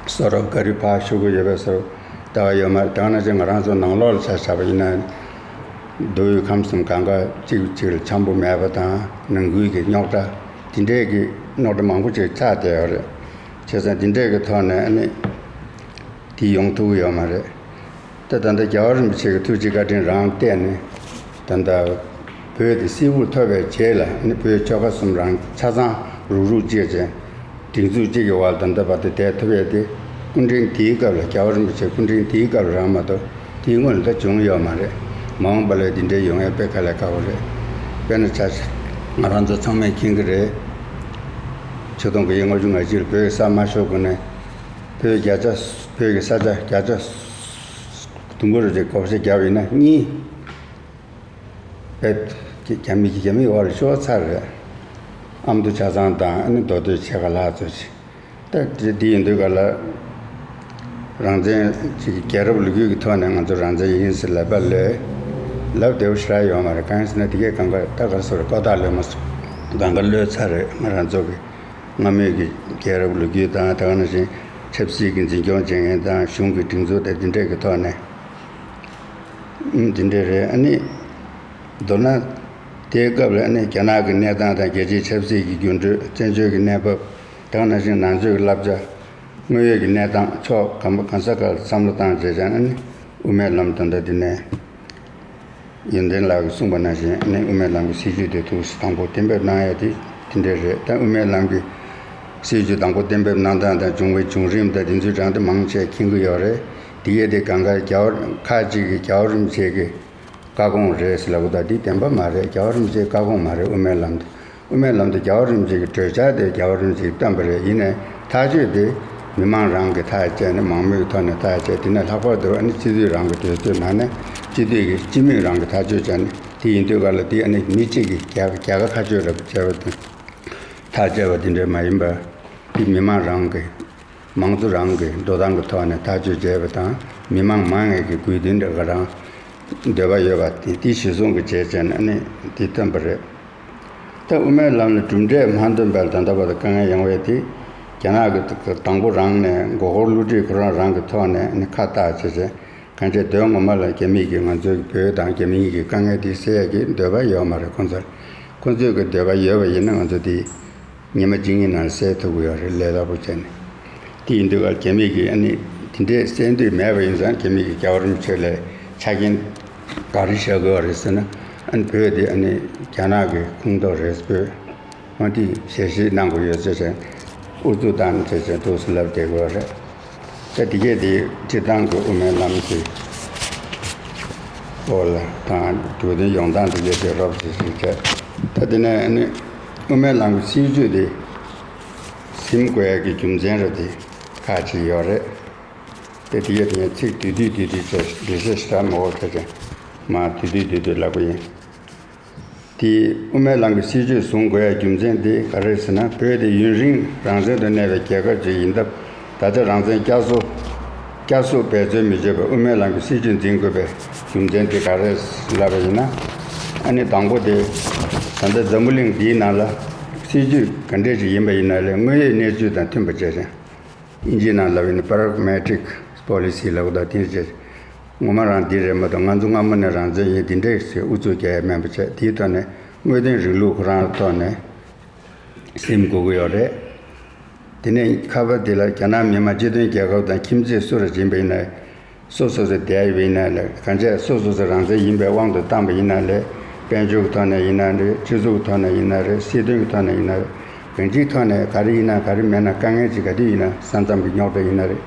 བཟོ་འདྲ་བཀའ་འདྲི་ཕར་ཞུ་གི་ཡོད་པའི་བཟོ་འདྲ་ལྟ་བ་ཡོད་མ་རེད། དེ་ག་ནང་བཞིན་ང་རང་ཚོ་ནང་ལོགས་ལ་ཆ་བཞག་པ་ཡིན་ན། མདོ་དབུས་ཁམས་གསུམ་གང་ག་གཅིག་གཅིག་ལ་འཆམ་པོ་མེད་པ་དང་། ནང་ཁུལ་གྱི་རྙོག་དྲ་དེ་འདྲས་ཀྱི་རྙོག་དྲ་མང་པོ་ཅིག་ཆགས་བསྡད་ཡོད་རེད། བྱས་ཙང་དེ་འདྲས་ཀྱི་ཐོག་ནས་ཨ་ནི་དེ་ཡོང་ཐུབ་ཀྱི་ཡོད་མ་རེད། ད་ད་ལྟ་རྒྱལ་བ་རིན་པོ་ཆེ་གི་ཐུགས་རྗེ་བཀའ་དྲིན་རང་བརྟེན་ནས་ད་ལྟ་བོད་དེ་སིལ་བུར་ཐོབ་པའི་རྗེས་ལ་ཨ་ནི་བོད་ཆོལ་ཁ་གསུམ་རང་ཆ་ཚང་རུག་རུག་བྱས་ཙང་། སྒྲིག་འཛུགས་གཅིག་གི་འོག་ལ་ད་ལྟ་བར་དུ་བསྡད་ཐུབ་ཡས་དེ་སྐུ་ཕྲེང་དེའི་སྐབས་ལ། རྒྱལ་བ་རིན་པོ་ཆེ་སྐུ་ཕྲེང་དེའི་སྐབས་ལ་རག་མ་གཏོགས་དེའི་སྔོན་ལ་ད་བྱུང་ཡོད་མ་རེད། མ་འོངས་པ་ལ་འདི་འདྲའི་ཡོང་ཡས་དཔེ་དཀའ་ལས་ཁག་པོ་རེད། དཔེར་ན་ཆ་བཞག་ང་རང་ཚོ་ཚང་མས་མཁྱེན་གྱི་རེད། ཆིག་སྟོང་དགུ་བརྒྱ་ལྔ་བཅུ་ང་གཅིག་ལ་བོད་ས་མ་ཤོར་གོང་ནས་བོད་བརྒྱ་ཆ། བོད་ཀྱི་ས་ཆ་བརྒྱ་ཆ་དུམ་བུ་རེ་རེ་བགོ་བཤའ་བརྒྱབ་ཡིན་ན་གཉིས། རྦད་རྒྱ་མི་གིས་རྒྱ་མིའི་འོག་ལ་ཤོར་ཚར་རེད། ཨ་མདོ་ཆ་ཚང་དང་ཨ་ནི་མདོ་སྟོད་ཕྱེད་ཀ་ལྷག་ཙམ་ཞིག་ད་དེ་དེ་ཡིན་དུས་ག་ལ་རང་བཙན་ཅིག་རྒྱལ་རབས་ལོ་རྒྱུས་ཀྱི་ཐོག་ནས་ང་ཚོ་རང་བཙན་ཡིན་ཟེར་ལབ་པ་ལས་ལབ་བདེ་པོ་ཞེ་དྲག་ཡོད་མ་རེད། གང་ཡིན་ཟེར་ན་དེ་གས་གང་ག་ད་ག་རེ་ཟེར་དགོས་རེད། ཀོ་ཐག་ལོས་མ་སོང་། གང་ག་ལོས་ཚར་རེད། ང་རང་ཚོ་གི་སྔ་མོའི་གི་རྒྱལ་རབས་ལོ་རྒྱུས་དང་། ད་ག་ནང་བཞིན་ཆབ་སྲིད་ཀྱི་འཛིན་སྐྱོང་བྱེད་མཁན་དང་གཞུང་གི་སྒྲིག་འཛུགས་དང་དེ་འདྲས་ཀྱི་ཐོག་ནས། ཨུམ། དེ་འདྲས་རེད། ཨ་ནི་མདོར་ན་དེའི་སྐབས་ལ་ཨ་ནི་རྒྱ་ནག་གི་གནས་སྟངས་དང་། རྒྱལ་སྤྱིའི་ཆབ་སྲིད་ཀྱི་འགྱུར་འགྲོས། བཙན་བྱོལ་གྱི་གནས་བབ། དེ་ག་ནང་བཞིན་ང་ཚོའི་བསླབ་བྱ། དངོས་ཡོད་ཀྱི་གནས་སྟངས། ཕྱོགས་གང་གང་ས་ག་ལ་བསམ་བློ་བཏང་བྱས་ཙང་། ཨ་ནི་དབུ་མའི་ལམ་ད་ལྟ་འདི་ནས་ཡོན་ཏན་ལགས་ཀྱིས་གསུངས་པ་ནང་བཞིན། ཨ་ནི་དབུ་མའི་ལམ་གྱི་སྲིད་བྱུས་དེ་ཐུགས་སུ་དང་པོ་གཏན་འབེབས་གནང་ཡ་དེ་དེ་འདྲས་རེད། ད་དབུ་མའི་ལམ་གྱི་སྲིད་བྱུས་དང་པོ་གཏན་འབེབས་གནང་སྟངས་དང་། བྱུང་བའི་བྱུང་རིམ་དང་དེ་ཚོའི་གྲས་དེ་མང་ཆེ་མཁྱེན་གྱི་ཡོད་རེད། དེ་གས་དེ་གང་ག་རྒྱལ་བ་ཁ་ཅིག་གིས་རྒྱལ་བ་རིན་པོ་ཆེ་གི་བཀའ་དགོངས་རེད་ཟེར་ལབ་གི་འདུག་དེ་བདེན་པ་མ་རེད། རྒྱལ་བ་རིན་པོ་ཆེའི་བཀའ་དགོངས་མ་རེད། དབུ་མའི་ལམ་དེ། དབུ་མའི་ལམ་དེ་རྒྱལ་བ་རིན་པོ་ཆེ་གི་གྲོས་འཆར་དེ་རྒྱལ་བ་རིན་པོ་ཆེ་གིས་བཏོན་པ་རེད། ཡིན་ནའི་ཐག་གཅོད་དེ་མི་མང་རང་གིས་ཐག་བཅད་ནས། མང་མོས་ཀྱི་ཐོག་ནས་ཐག་བཅད། དེ་ནས་ལྷག་པར་དུ་ཨ་ནི་སྤྱི་འཐུས་རང་གི་གྲོས་ཚོགས་ནང་ནས། སྤྱི་འཐུས་ཀྱི་སྤྱི་མོས་རང་གིས་ཐག་གཅོད་བྱས་ནས། དེ་ཡིན་དུས་ག་ལ་དེ་ཨ་ནི་མི་གཅིག་གིས་རྒྱལ་རྒྱལ་ཁ་ཁ་གཅོད་རེ་བྱས་པ་དེ། ཐག་བཅད་པ་དེ་འདྲ་མ་ཡིན་པ། དེ་མི་མང་རང་གི། མང་གཙོ་རང་གི་འགྲོ་སྟངས་ཀྱི་ཐོག་ནས་ཐག་གཅོད་བྱས་པ་དང་། མི་མང་མང་ངེས་ཀྱི་དགོས་འདུན་འདྲ་ག་རང་འདོད་པ་ཡོད་པ་དེ་དེ་གཞིར་བཟུང་གི་བྱས་བྱས་ནས་ཨ་ནི་དེ་བཏོན་པ་རེད། ད་དབུ་མའི་ལམ་ལ་གྲུབ་འབྲས་མ་ཐོན་པར་ད་ལྟ་བར་དུ་དཀའ་ངལ་ཡོང་བའི་དེ། རྒྱ་ནག་གི་དང་པོ་རང་ནས་མགོ་སྐོར་བསླུ་བྲིད་ཁོ་རང་རང་གི་ཐོག་ནས་ཨ་ནི་ཁ་བཏགས་བྱས་བྱས། གང་བྱས་དོན་ངོ་མ་ལ་རྒྱ་མིས་ཀྱིས་ང་ཚོའི་བོད་དང་རྒྱ་མིའི་གི་དཀའ་ངལ་དེ་སེལ་ཡག་གི་འདོད་པ་ཡོད་མ་རེད་ཁོང་ཚོར། ཁོང་ཚོས་ཀྱི་འདོད་པ་ཡོད་པ་ཡིན་ན་ང་ཚོ་དེ་ཉི་མ་གཅིག་གཉིས་ནང་སེལ་ཐུབ་ཀྱི་ཡོད་རེད། ལས་སླ་པོ་བྱས་ནས། དེ་ཡིན་དུས་ཀ་རྒྱ་མིས་ཀྱིས་ཨ་ནི་དེ་འདྲས་སེལ་འདོད་མེད་པ་ཡིན་ཙང་། རྒྱ་མིས་ཀྱིས་རྒྱལ་བ་རིན་པོ་ཆེ་ལ་ཆ་རྐྱེན་ག་རེ་བཞག་གི་ཡོད་རེད་ཟེར་ན། ཨ་ནི་བོད་དེ་ཨ་ནི་རྒྱ་ནག་གི་ཁོངས་གཏོགས་རེད། བོད། ཨ་དེ་ཞལ་བཞེས་གནང་དགོས་ཡོད་ཟེར་བྱས་ཨུ་ཚུགས་བཏང་ཟེར་བྱས་ཐུགས་སུ་ལབ་བསྡད་དགོས་རེད། ད་དེ་གས་དེ་སྤྱིར་བཏང་གི་དབུ་མའི་ལམ་གྱི་སྐོར་ལ་དང་དུས་དོན་ཡོང་སྟངས་དེ་གས་དེ་རོབ་ཙམ་ཞིག་བྱས། ད་དེ་ནས་ཨ་ནི་དབུ་མའི་ལམ་གྱི་སྲིད་བྱུས་དེ་ཟིན་དགོས་ཡ་གི་རྒྱུ་མཚན་རེད་དེ་ཁག་ཅིག་ཡོད་རེད། དེ་དེ་ཡོད་དེ་ཚིག་བསྡུས་བསྡུས་བསྡུས་བསྡུས་བྱས་འགྲེལ་བཤད་ཞེ་དྲག་མང་པོ་བྱས་ཙང་མར་བསྡུས་བསྡུས་བསྡུས་བསྡུས་ལབ་གི་ཡིན། དེ་དབུ་མའི་ལམ་གྱི་སྲིད་བྱུས་བཟུང་དགོས་ཡ་རྒྱུ་མཚན་དེ་ག་རེ་ཟེར་ན། བོད་དེ་ཡུན་རིང་རང་བཙན་དུ་གནས་པའི་རྒྱལ་ཁབ་ཅིག་ཡིན་སྟབས། ད་ཆ་རང་བཙན་བསྐྱར་གསོ་བསྐྱར་གསོ་འབད་རྩོལ་མི་བྱེད་པར་དབུ་མའི་ལམ་གྱི་སྲིད་བྱུས་འཛིན་དགོས་པའི་རྒྱུ་མཚན་དེ་ག་རེ་ལབ་པ་ཡིན་ན། ཨ་ནི་དང་པོ་དེ་ད་ལྟ་འཛམ་བུ་གླིང་འདིའི་ནང་ལ་སྲིད་བྱུས་ག་འདྲས་ཞིག་ཡིན་པ་ཡིན་ན་ལས་དངོས་ཡོད་གནས་ཚུལ་དང་མཐུན་པ་བྱས་ཤིང་། དབྱིན་ཇིའི་ནང་ལབ་ཡིན་ན་པ་རག་མེ་ཊིག་པོ་ལི་སི་ལབ་དགོས་ད་དེ་རེད། ངོ་མ་རང་འདི་རེད་མ་གཏོགས་ང་ཚོ་སྔ་མོ་ནས་རང་བཙན་ཡིན་འདི་འདྲས་ཟེར་ཨུ་ཚུགས་རྒྱག་ཡ་མིན་པ་བྱས། དེའི་ཐོག་ནས་དངོས་བདེན་རིང་ལུགས་ཁོ་རང་ཐོག་ནས་ཟིན་དགོས་ཀྱི་ཡོད་རེད། དེ་ནས་ཁ་པར་དེ་ལ་རྒྱ་ནག་མི་དམངས་སྤྱི་མཐུན་རྒྱལ་ཁབ་དང་ཁྱིམ་མཚེས་སུ་ར་ཡིན་པ་ཡིན་ན། སོ་སོ་སོ་བསྡད་ཡོད་པ་ཡིན་ན་ལས་གང་བྱས་སོ་སོ་སོ་རང་བཙན་ཡིན་པའི་དབང་དུ་བཏང་པ་ཡིན་ན་ལས་དཔལ་འབྱོར་གྱི་ཐོག་ནས་ཡིན་ན་རེད། སྤྱི་ཚོགས་ཀྱི་ཐོག་ནས་ཡིན་ན་རེད། སྲིད་དོན་གྱི་ཐོག་ནས་ཡིན་ན་རེད། གང་ཅིའི་ཐོག་ནས་ག་རེ་ཡིན་ན་ག་རེ་མེད་ན་དཀའ་ངལ་ཅིག་ག་དུས་ཡིན་ན་ས་མཚམས་ཀྱི་རྙོག་དྲ་ཡིན་ན་རེད།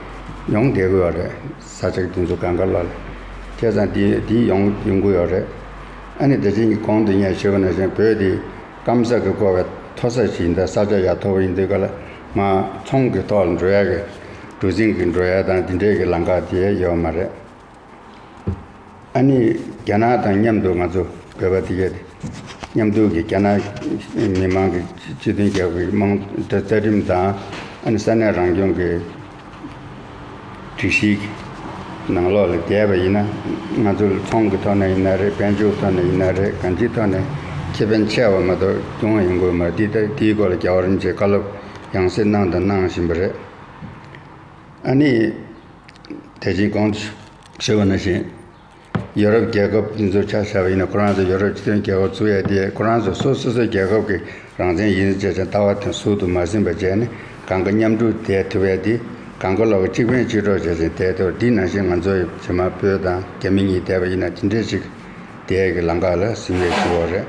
ཡོང་བསྡད་ཀྱི་ཡོད་རེད། ས་ཆ་དེ་ཚོ་གང་ག་ལ་ལས། བྱས་ཙང་དེ་དེ་ཡོང་ཡོང་གི་ཡོད་རེད། ཨ་ནི་དེ་བཞིན་གྱི་གོང་དུ་ངས་ཞུས་པ་ནང་བཞིན་བོད་དེ་སྐམ་ས་གིས་བསྐོར་བའི་མཐོ་ས་ཞིག་ཡིན་ད་ས་ཆ་ཡ་མཐོ་བ་ཡིན་དུས་ག་ལ་མར་ཚོང་གི་ཐོག་ལ་འགྲོ་ཡ་གི་གྲུ་གཟིངས་ཀྱི་འགྲོ་ཡ་དང་དེ་འདྲས་ཀྱི་ལམ་ཁ་དེ་ཡོད་མ་རེད། ཨ་ནི་རྒྱ་ནག་དང་མཉམ་དུ་ང་ཚོ་བོད་པ་དེ་གས་མཉམ་དུ་གི་རྒྱ་ནག་མི་དམངས་ཀྱི་སྤྱི་མཐུན་རྒྱལ་ཁབ་ཀྱི་དམངས་རྩ་ཁྲིམས་དང་ཨ་ནི་ས་གནས་རང་སྐྱོང་གི་སྒྲིག་གཞིའི་ནང་ལོགས་ལ་བསྡད་པ་ཡིན་ན། ང་ཚོ་ལ་ཚོང་གི་ཐོག་ནས་ཡིན་ན་རེད། དཔལ་འབྱོར་ཐོག་ནས་ཡིན་ན་རེད། གང་ཅིའི་ཐོག་ནས་ཁེ་ཕན་ཆེ་བ་མ་གཏོགས་ཉུང་བ་ཡོང་གི་ཡོད་མ་རེད། དེ་ལྟ་དེའི་སྐོར་ལ་རྒྱལ་བ་རིན་པོ་ཆེས་བཀའ་སློབ་ཡང་སེ་གནང་དང་གནང་བཞིན་པ་རེད། ཨ་ནི་དེ་བཞིན་གོང་དུ་ཞུས་པ་ནང་བཞིན། ཡོ་རོབ་རྒྱལ་ཁབ་འདི་ཚོ་ཆ་བཞག་པ་ཡིན་ན་ཁོ་རང་ཚོ་ཡོ་རོབ་སྤྱི་མཐུན་རྒྱལ་ཁབ་བཙུགས་ཡས་དེ་ཁོ་རང་ཚོ་སོ་སོ་སོའི་རྒྱལ་ཁབ་ཀྱི་རང་བཙན་ཡིན་ཟེར་བྱས་ལྟ་བ་དེ་ཟུར་དུ་མ་ཟིན་པ་བྱས་ནས་གང་ག་མཉམ་འགྲོ་བསྡད་ཐུབ་ཡས་དེ་གང་ག་ལོག་གི་གཅིག་ཕན་གཅིག་གྲོགས་བྱས་བྱས་བསྡད་ཐུབ། འདི་ནང་བཞིན་ང་ཚོ་ཡི་རྗེས་མ་བོད་དང་རྒྱ་མི་གཉིས་བསྡད་པ་ཡིན་ན་དེ་འདྲས་ཞིག་བསྡད་ཀྱི་ལམ་ཁ་ལ་ཟིན་ཡས་ཞུ་བ་རེད།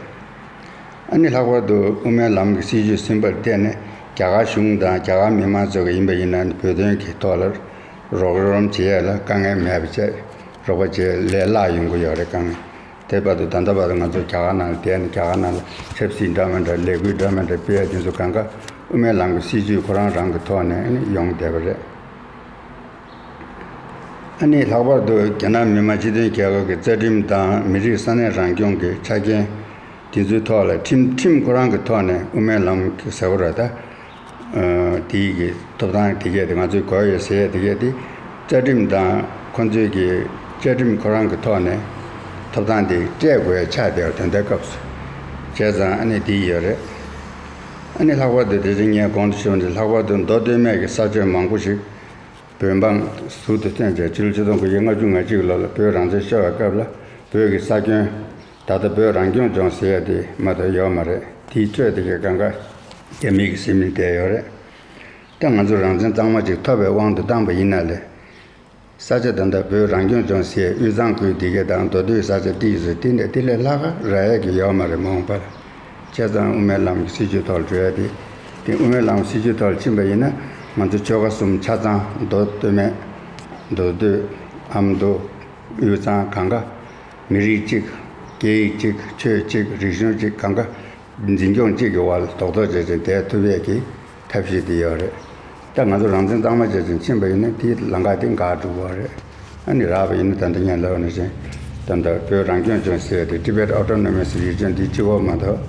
ཨ་ནི་ལྷག་པར་དུ་དབུ་མའི་ལམ་གྱི་སྲིད་བྱུས་ཟིན་པར་བརྟེན་ནས་རྒྱ་གར་གཞུང་དང་རྒྱ་གར་མི་མང་ཚོ་གི་ཡིན་པ་ཡིན་ན་བོད་དོན་གྱི་ཐོག་ལ་རོགས་རམ་བྱེད་ཡས་ལ་དཀའ་ངལ་མེད་པ་བྱས། རོགས་པ་བྱས་ལས་སླ་ཡོང་གི་ཡོད་རེད། དཀའ་ངལ་དེ་བར་དུ་ད་ལྟ་བར་དུ་ང་ཚོ་རྒྱ་གར་ནང་ལ་བསྡད་ནས་རྒྱ་གར་ནང་ལ་ཆབ་སྲིད་འདྲ་མི་འདྲ་ལས་འགུལ་འདྲ་མི་འདྲ་སྤེལ་ཡ་དེ་ཚོ་གང་ག་དབུ་མའི་ལམ་གྱི་སྲིད་བྱུས་ཁོ་རང་རང་གི་ཐོག་ནས་ཨ་ནི་ཡོང་བསྡད་པ་རེད། ཨ་ནི་ལྷག་པར་དུ་རྒྱ་ནག་མི་དམངས་སྤྱི་མཐུན་རྒྱལ་ཁབ་ཀྱི་རྩ་ཁྲིམས་དང་མི་རིགས་ས་གནས་རང་སྐྱོང་གི་ཆ་རྐྱེན་དེ་ཚོའི་ཐོག་ལ་ཁྲིམས་ཁྲིམས་ཁོ་རང་གི་ཐོག་ནས་དབུ་མའི་ལམ་གྱི་ཟེར་བ་རེད་ད། ཨ་དེའི་གི་ཐོབ་ཐང་དེ་གས་དེ་ང་ཚོས་དགོས་ཡོད་ཟེར་ཡས་དེ་གས་དེ་རྩ་ཁྲིམས་དང་ཁོ་ཚོའི་གི་བཅའ་ཁྲིམས་ཁོ་རང་གི་ཐོག་ནས་ཐོབ་ཐང་དེ་སྤྲད་དགོས་ཡ་ཆགས་བསྡད་པ་དེ་འདྲའི་སྐབས་སུ། བྱས་ཙང་ཨ་ནི་དེ་ཡོད་རེད། ཨ་ནི་ལྷག་པར་དུ་དེ་རིང་ངས་གོང་དུ་ཞུས་པ་འདི་ལྷག་པར་དུ་མདོ་སྟོད་སྨད་ཀྱི་ས་ཕྱོགས་མང་པོ་ཞིག་བོད་འབངས་ཟུར་དུ་བཏོན་བྱས་ཕྱི་ལོ་ཆིག་སྟོང་དགུ་བརྒྱ་ལྔ་བཅུ་ང་གཅིག་ལོ་ལ་བོད་རང་བཙན་ཤོར་བའི་སྐབས་ལ་བོད་ཀྱི་ས་ཁྱོན། ད་ལྟ་བོད་རང་སྐྱོང་ལྗོངས་ཟེར་ཡ་དེ་མ་གཏོགས་ཡོད་མ་རེད། དེའི་གཙོས་དེ་གའི་གང་ག་རྒྱ་མི་གིས་ཟིན་ནས་བསྡད་ཡོད་རེད། ད་ང་ཚོ་རང་བཙན་གཙང་མ་ཅིག་ཐོབ་པའི་དབང་དུ་བཏང་པ་ཡིན་ན་ལས། ས་ཆ་ད་ལྟ་བོད་རང་སྐྱོང་ལྗོངས་ཟེར་དབུས་གཙང་ཁུལ་དེ་གའི་དང་མདོ་སྟོད་ས་ཆ་དེ་ཡིན་ཟེར་དེ་འདྲ་དེ་ལས་ལྷག་ག་རག་ཡ་གི་ཡོད་མ་རེད་མ་འོངས་པར། བྱས་ཙང་དབུ་མའི་ལམ་གྱི་སྲིད་བྱུས་ཐོག་ལ་འགྲོ་ཡ་དེ། དེ་དབུ་མའི་ལམ་སྲིད་བྱུས་ཐོག་ལ་ཕྱིན་པ་ཡིན་ན་ང་ཚོ་ཆོལ་ཁ་གསུམ་ཆ་ཚང་མདོ་སྟོད་སྨད། མདོ་སྟོད། ཨ་མདོ། དབུས་གཙང་གང་ག་མི་རིགས་གཅིག་སྐད་ཡིག་གཅིག་ཆོས་གཅིག་རིག་གཞུང་གཅིག་གང་ག་འཛིན་སྐྱོང་གཅིག་གི་འོག་ལ་རྡོག་རྡོག་བྱས་བྱས་བསྡད་ཐུབ་ཡས་ཀྱི་ཐབས་ཤེས་དེ་ཡོད་རེད། ད་ང་ཚོ་རང་བཙན་གཙང་མ་བྱས་བྱས་ཕྱིན་པ་ཡིན་ན་དེའི་ལམ་ཁ་དེ་འགག་འགྲོ་གི་རེད། ཨ་ནི་རག་པ་ཡིན་ན་ད་ལྟ་ངས་ལབ་པ་ནང་བཞིན་ད་ལྟ་བོད་རང་སྐྱོང་ལྗོངས་ཟེར་ཡས་དེ་Tibet Autonomous Region་དེ་གཅིག་པོ་མ་གཏོགས་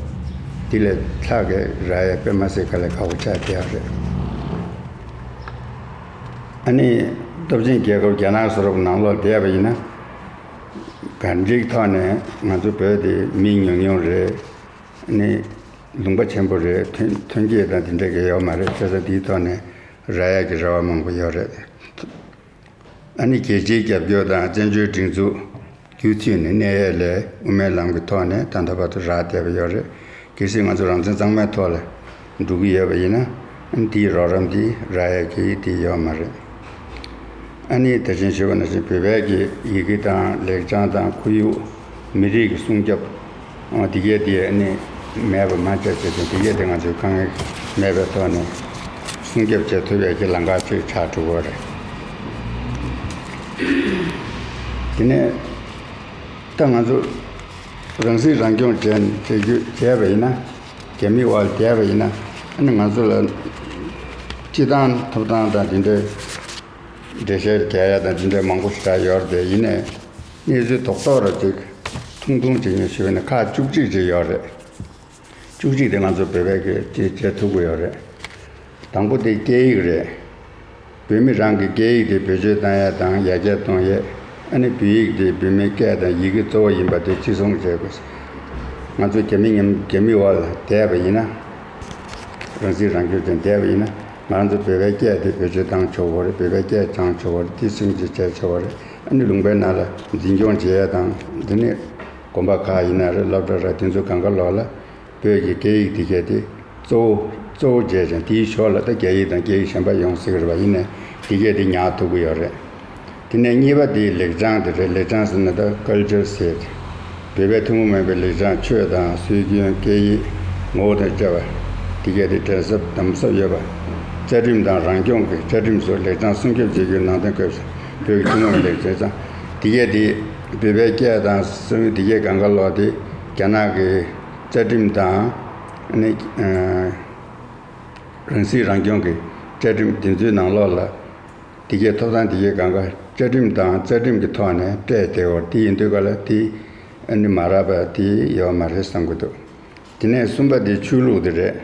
དེ་ལས་ལྷག་གི་རག་ཡས་དཔེ་མ་སྲིད་དཀའ་ལས་ཁག་པོ་ཆགས་བསྡད་ཡོད་རེད། ཨ་ནི་སྟོབས་ཆེན་རྒྱལ་ཁབ་རྒྱ་ནག་བཟོ་འདྲ་ནང་ལོགས་བསྡད་པ་ཡིན་ན། གང་ཅིའི་ཐོག་ནས་ང་ཚོ་བོད་དེ་མི་ཉུང་ཉུང་རེད། ཨ་ནི་ལུང་པ་ཆེན་པོ་རེད། ཐོན་ཐོན་སྐྱེད་དང་དེ་འདྲ་གི་ཡོད་མ་རེད། བྱས་ཙང་དེའི་ཐོག་ནས་རག་ཡག་གི་རེ་བ་མང་པོ་ཡོད་རེད། ཨ་ནི་རྒྱལ་སྤྱིའི་རྒྱབ་སྐྱོར་དང་བཙན་བྱོལ་སྒྲིག་འཛུགས་རྒྱུད་ཚུད་ནས་གནས་ཡས་ལས་དབུ་མའི་ལམ་གྱི་ཐོག་ནས་ད་ལྟ་བར་དུ་རག་བསྡད་པ་ཡོད་རེད། གལ་སྲིད་ང་ཚོ་རང་བཙན་གཙང་མའི་ཐོག་ལ་འགྲོ་གི་ཡོད་པ་ཡིན་ན། ཨ་ནི་དེའི་རོགས་རམ་དེ་རག་ཡས་ཀྱི་དེ་ཡོད་མ་རེད། ཨ་ནི་ད་གིན་ཞུས་པ་ནང་བཞིན་བོད་པའི་གི་ཡི་གེ་དང་ལེགས་བྱང་དང་ཁོར་ཡུག་མི་རིགས་ཀྱི་སྲུང་སྐྱོབ། ཨ་དེ་གས་དེ་ཨ་ནི་ མེད་པ་མ་ཆགས་བྱས་ཏེ་དེ་གས་དེ་ང་ཚོས་དཀའ་ངལ་མེད་པའི་ཐོག་ནས་སྲུང་སྐྱོབ་བྱེད་ཐུབ་ཡག་གི་ལམ་ཁ་ཅིག་ཆགས་འགྲོ་གི་རེད། དེ་ནས་ད་ང་ཚོ་རང་སྲིད་རང་སྐྱོང་བྱས་བྱེད་རྒྱུ་བྱས་པ་ཡིན་ན། རྒྱ་མིའི་འོག་ལ་བསྡད་པ་ཡིན་ན། ཨ་ནི་ང་ཚོ་ལ་སྤྱི་བཏང་ཐོབ་ཐང་དང་དེ་འདྲའི་འགྲེལ་བཤད་རྒྱག་ཡ་དང་དེ་འདྲའི་མང་པོ་ཞེ་དྲག་ཡོད་རེད་དེ། ཡིན་ནའི་གནས་ཚུལ་རྡོག་རྡོག་ར་ཅིག་ཐུང་ཐུང་ཅིག་ངས་ཞུས་པ་ཡིན་ན་ཁག་བཅུ་གཅིག་ཅིག་ཡོད་རེད། བཅུ་གཅིག་དེ་ང་ཚོ་བོད་པས་ཀྱིས་དེ་བྱེད་ཐུབ་ཀྱི་ཡོད་རེད། དང་པོ་དེ་སྐད་ཡིག་རེད། བོད་མི་རང་གི་སྐད་ཡིག་དེ་བེད་སྤྱོད་བཏང་ཡས་དང་ཡར་རྒྱས་གཏོང་ཡས། ཨ་ནི་བོད་ཡིག་དེ་བོད་མིའི་སྐད་དང་ཡི་གེ་གཙོ་བོ་ཡིན་པ་དེ་གཅིག་མཚུངས་བྱེད་དགོས། ང་ཚོ་རྒྱ་མི་ཉམ་རྒྱ་མིའི་འོག་ལ་བསྡད་པ་ཡིན་ན། རང་སྲིད་རང་སྐྱོང་ཅན་བསྡད་པ་ཡིན་ན། ང་ཚོ་བོད་པའི་སྐད་དེ་བེད་སྤྱོད་བཏང་ཆོག་གི་རེད། བོད་པའི་སྐད་སྦྱང་ཆོག་གི་རེད། དེ་སྲུང་བརྩི་བྱས་ཆོག་གི་རེད། ཨ་ནི་ལུང་པའི་ནང་ལ་འཛིན་སྐྱོང་བྱེད་ཡས་དང་དེ་ནས་དགོན་པ་ཁག་ཡིན་ན་རེད། སློབ་གྲྭ་ར་དེ་ཚོ་གང་ག་ལོག་ལ་བོད་ཀྱི་སྐད་ཡིག་དེ་གས་དེ་གཙོ་བོ་གཙོ་བོ་བྱས་ཀྱང་དེའི་ཞོར་ལ་ད་རྒྱ་ཡིག་དང་སྐད་ཡིག་གཞན་པ་ཡོང་སྲིད་ཀྱི་རེད་པ། ཡིན་ནའི་དེ་གས་དེ་ཉར་ཐུབ་ཀྱི་ཡོད་རེད། དེ་ནས་གཉིས་པ་དེ་ལེགས་བྱང་དེ་རེད། ལེགས་བྱང་ཟེར་ན་ད་ཀལ་ཅར་ཟེར། བོད་པའི་ཐུན་མོང་མིན་པའི་ལེགས་བྱང་ཆོས་དང་སྲོལ་རྒྱུན་སྐད་ཡིག་ངོ་བོ་དང་བཅས་པ་དེ་གས་དེ་དྲན་གསོ་དམ་ཟབ་ཡོད་པ། རྩ་ཁྲིམས་དང་རང་སྐྱོང་གི་བཅའ་ཁྲིམས་སུ་ལེགས་བྱང་སྲུང་སྐྱོབ་བྱེད་རྒྱུའི་ནང་དོན་བཀོད། བོད་ཀྱི་ཐུན་མོང་ལེགས་བྱང་དེ་གས་དེ་བོད་པའི་སྐད་དང་སྲོལ་རྒྱུན་དེ་གས་གང་ག་ལོག་དེ་རྒྱ་ནག་གི་རྩ་ཁྲིམས་དང་ནི་རང་སྲིད་རང་སྐྱོང་གི་བཅའ་ཁྲིམས་དེ་ཚོའི་ནང་ལོགས་ལ། དེ་གའི་ཐོབ་ཐང་དེ་གའི་སྒང་ག་བཅའ་ཁྲིམས་དང་རྩ་ཁྲིམས་ཀྱི་ཐོག་ནས་སྤྲད་བསྡད་ཡོད་རེད། དེ་ཡིན་དུས་ག་ལ་དེ་ཨ་ནི་མ་རག་པ་དེ་ཡོད་མ་རེད་བསམ་གྱི་འདུག་དེ་ནས་གསུམ་པ་དེ་ཆོས་ལུགས་དེ་རེད།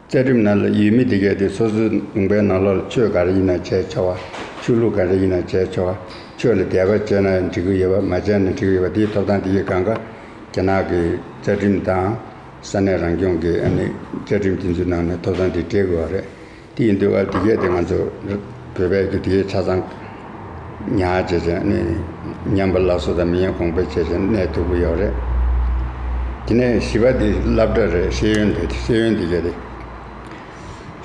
རྩ་ཁྲིམས་ནང་ལ་ཡོད་མི་དེ་གས་དེ་སོ་སོའི་ལུང་པའི་ནང་ལོགས་ལ་ཆོས་ག་རེ་ཡིན་ན་བྱས་ཆོག་པ། ཆོས་ལུགས་ག་རེ་ཡིན་ན་བྱས་ཆོག་པ། ཆོས་ལ་དད་པ་བྱས་ན་འགྲིག་གི་ཡོད་པ། མ་བྱས་ན་འགྲིག་གི་ཡོད་པ། དེའི་ཐོབ་ཐང་དེ་གའི་སྒང་ག་རྒྱ་ནག་གི་རྩ་ཁྲིམས་དང་ས་གནས་རང་སྐྱོང་གི་ཨ་ནི་བཅའ་ཁྲིམས་དེ་ཚོའི་ནང་ནས་ཐོབ་ཐང་དེ་སྤྲད་དགོས་པ་རེད། དེ་ཡིན་དུས་ཨ་དེ་གས་དེ་ང་ཚོ་བོད་པའི་གི་དེ་གས་ཆ་ཚང་ཉར་བྱས་བྱས་ནས་ཉམས་པ་སླར་གསོ་དང་མི་ཉམས་གོང་འཕེལ་བྱས་བྱས་གནས་ཐུབ་ཀྱི་ཡོད་རེད། དེ་ནས་བཞི་པ་དེ་སློབ་གྲྭ་རེད། ཤེས་ཡོན་དེ་ཤེས་ཡོན་དེ་གས་དེ་